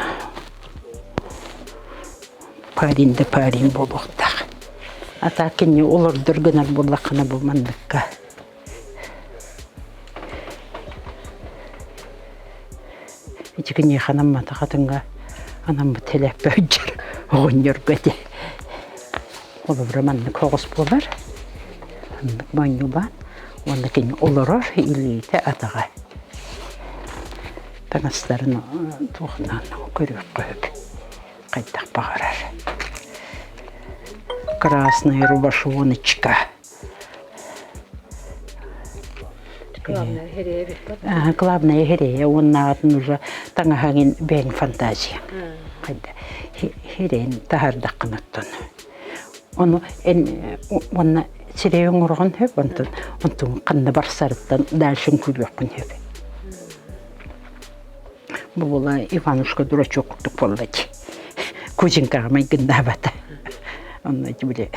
парень да парень буолуохтаах а так кини олордор гынар буоллаххына бу манныкка Ити киниэхэ анамматах атыҥҥа анаммыт сэлээппэ сылдьар оҕонньорго ити. Холобура маннык оҕус буолар, маннык моонньулаан уонна кини олорор илиитэ атаҕа. Таҥастарын туохунан көрүөххэ сөп, хайдах баҕарар. Красная рубашоночка. Главное хирэйэ Главное хирэйэ уоннааҕытын уже таҥаһаҥын бэйэҥ фантазия. Хайда хирэйин таһаардаххын оттон. Ону эн уонна сирэйи оҥороҕун сөп, онтон онтун ханна барсарыттан дальше үҥкүүлүөххүн сөп. Бу буола Иванушка дурачок курдук буолла дии. Кузинкаҕа майгыннаабата. Онно били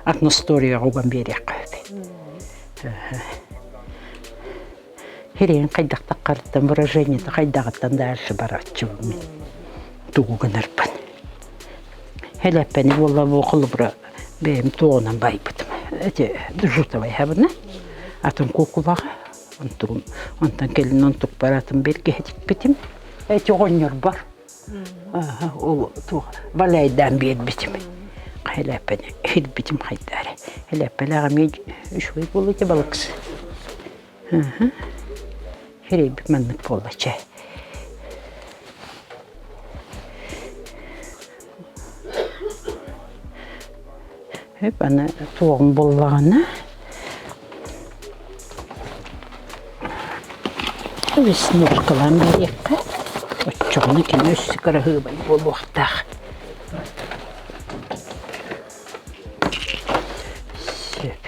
односторияҕа уган биэриэххэ сөп. Хириэн хайдах таххарыттан выражениета хайдаҕыттан дальше барааччыбын мин. Тугу гынарбын. Хэлэппэни буолла бу холобура бэйэм туоҕунан байбытым. Эти жутовай хабына. Атын куукулаҕа Онтугум онтон кэлин онтукпар атын бэргэһэтикпитим. Эти оҕонньорбор ол туох валяйдаан биэрбитим. Хэлээппэни иһирбитим хайдаары. Хэлээппэлээх эмиэ үчүгэй буолуо этэ балыксы. Хирэйбит маннык буолла чэ. Хөп аны туоҕум буоллаҕына веснушкалаан биэриэххэ оччоҕуна кини өссө кыраһыабай буолуохтаах. Сөп.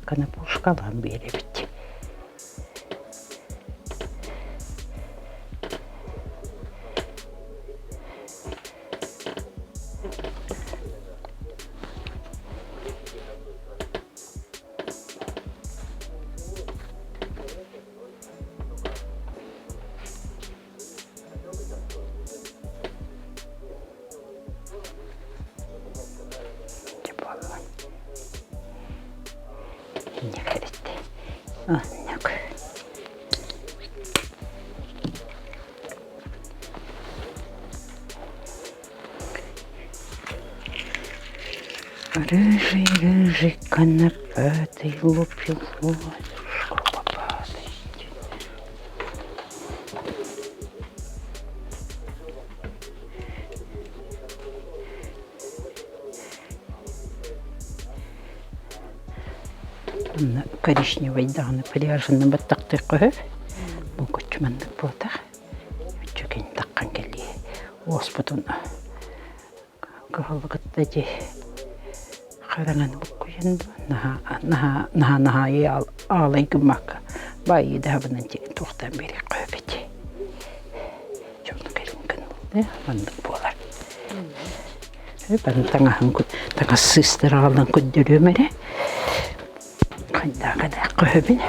Конопушкалаан биэрэбит. Дьэ буолла. Инньэ Оннук. Рыжий, рыжий конопатый лупил ладушку лопатой. Онно коричневай даҕаны пляжынан баттахтыахха сөп. Булгуччу маннык буотах. Үчүгэй таххан кэлиэ. Уоспутун кыһылы кытта дии хараҥаны буккуйан дуо наһаа наһаа наһаа наһаа аалай гыммакка баайыы даһабынан туохтаан биэриэххэ сөп ити. Дьону кэлин гыныллыы маннык буолар. Бары таҥаһын таҥас сыыстара аҕалан көрдөрүөм эрэ. Хайдаах эдэххэ өһөбүн.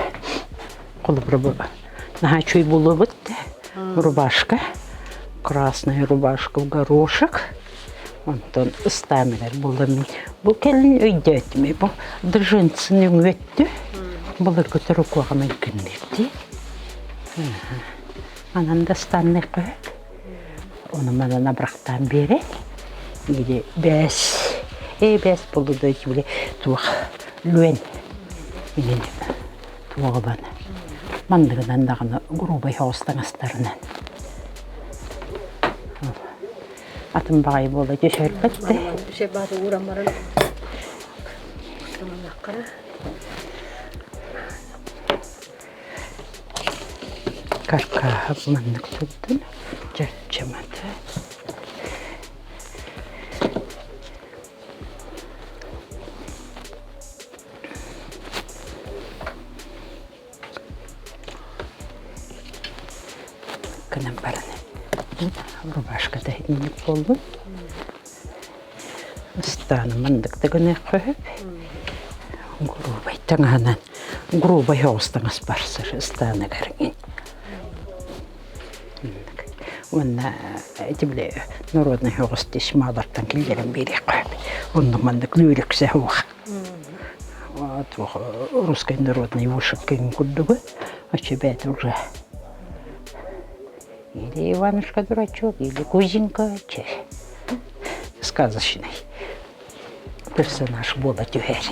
Холобура бу наһаа үчүгэй буолуобут рубашка. Красная рубашка в горошек. Онтон ыстаам эрэр буолла мин. Бу кэлин өйдөөтүм. Бу джинсын өҥүөттү. Былыргы турукуоҕа майгынныыр Манан да ыстанныахха сөп. Ону манан абырахтаан биэрэн, или бээс, ээ бээс буолла били туох лүөн иҥин туоҕулан манныгынан даҕаны грубай соҕус таҥастарынан атын баҕайы буола түһэрбэт да Себаты ууран баран таҥаллаххара Каркааһа маннык турдун, чаччамата. Гынан баран рубашката инник буоллун. Ыстааны маннык да гыныахха сөп. Грубай таҥаһынан грубай соҕус таҥас барсар ыстааныгар Уонна ити били народнай соҕус тесьмалартан киллэрэн биэриэххэ сөп. Оннук маннык лүүрүксэ суох. Туох русской народной вышивкин курдугу. Оччо бэйэтэ уже Или Иванушка дурачок, или Кузенька сказочный персонаж буола түһэр.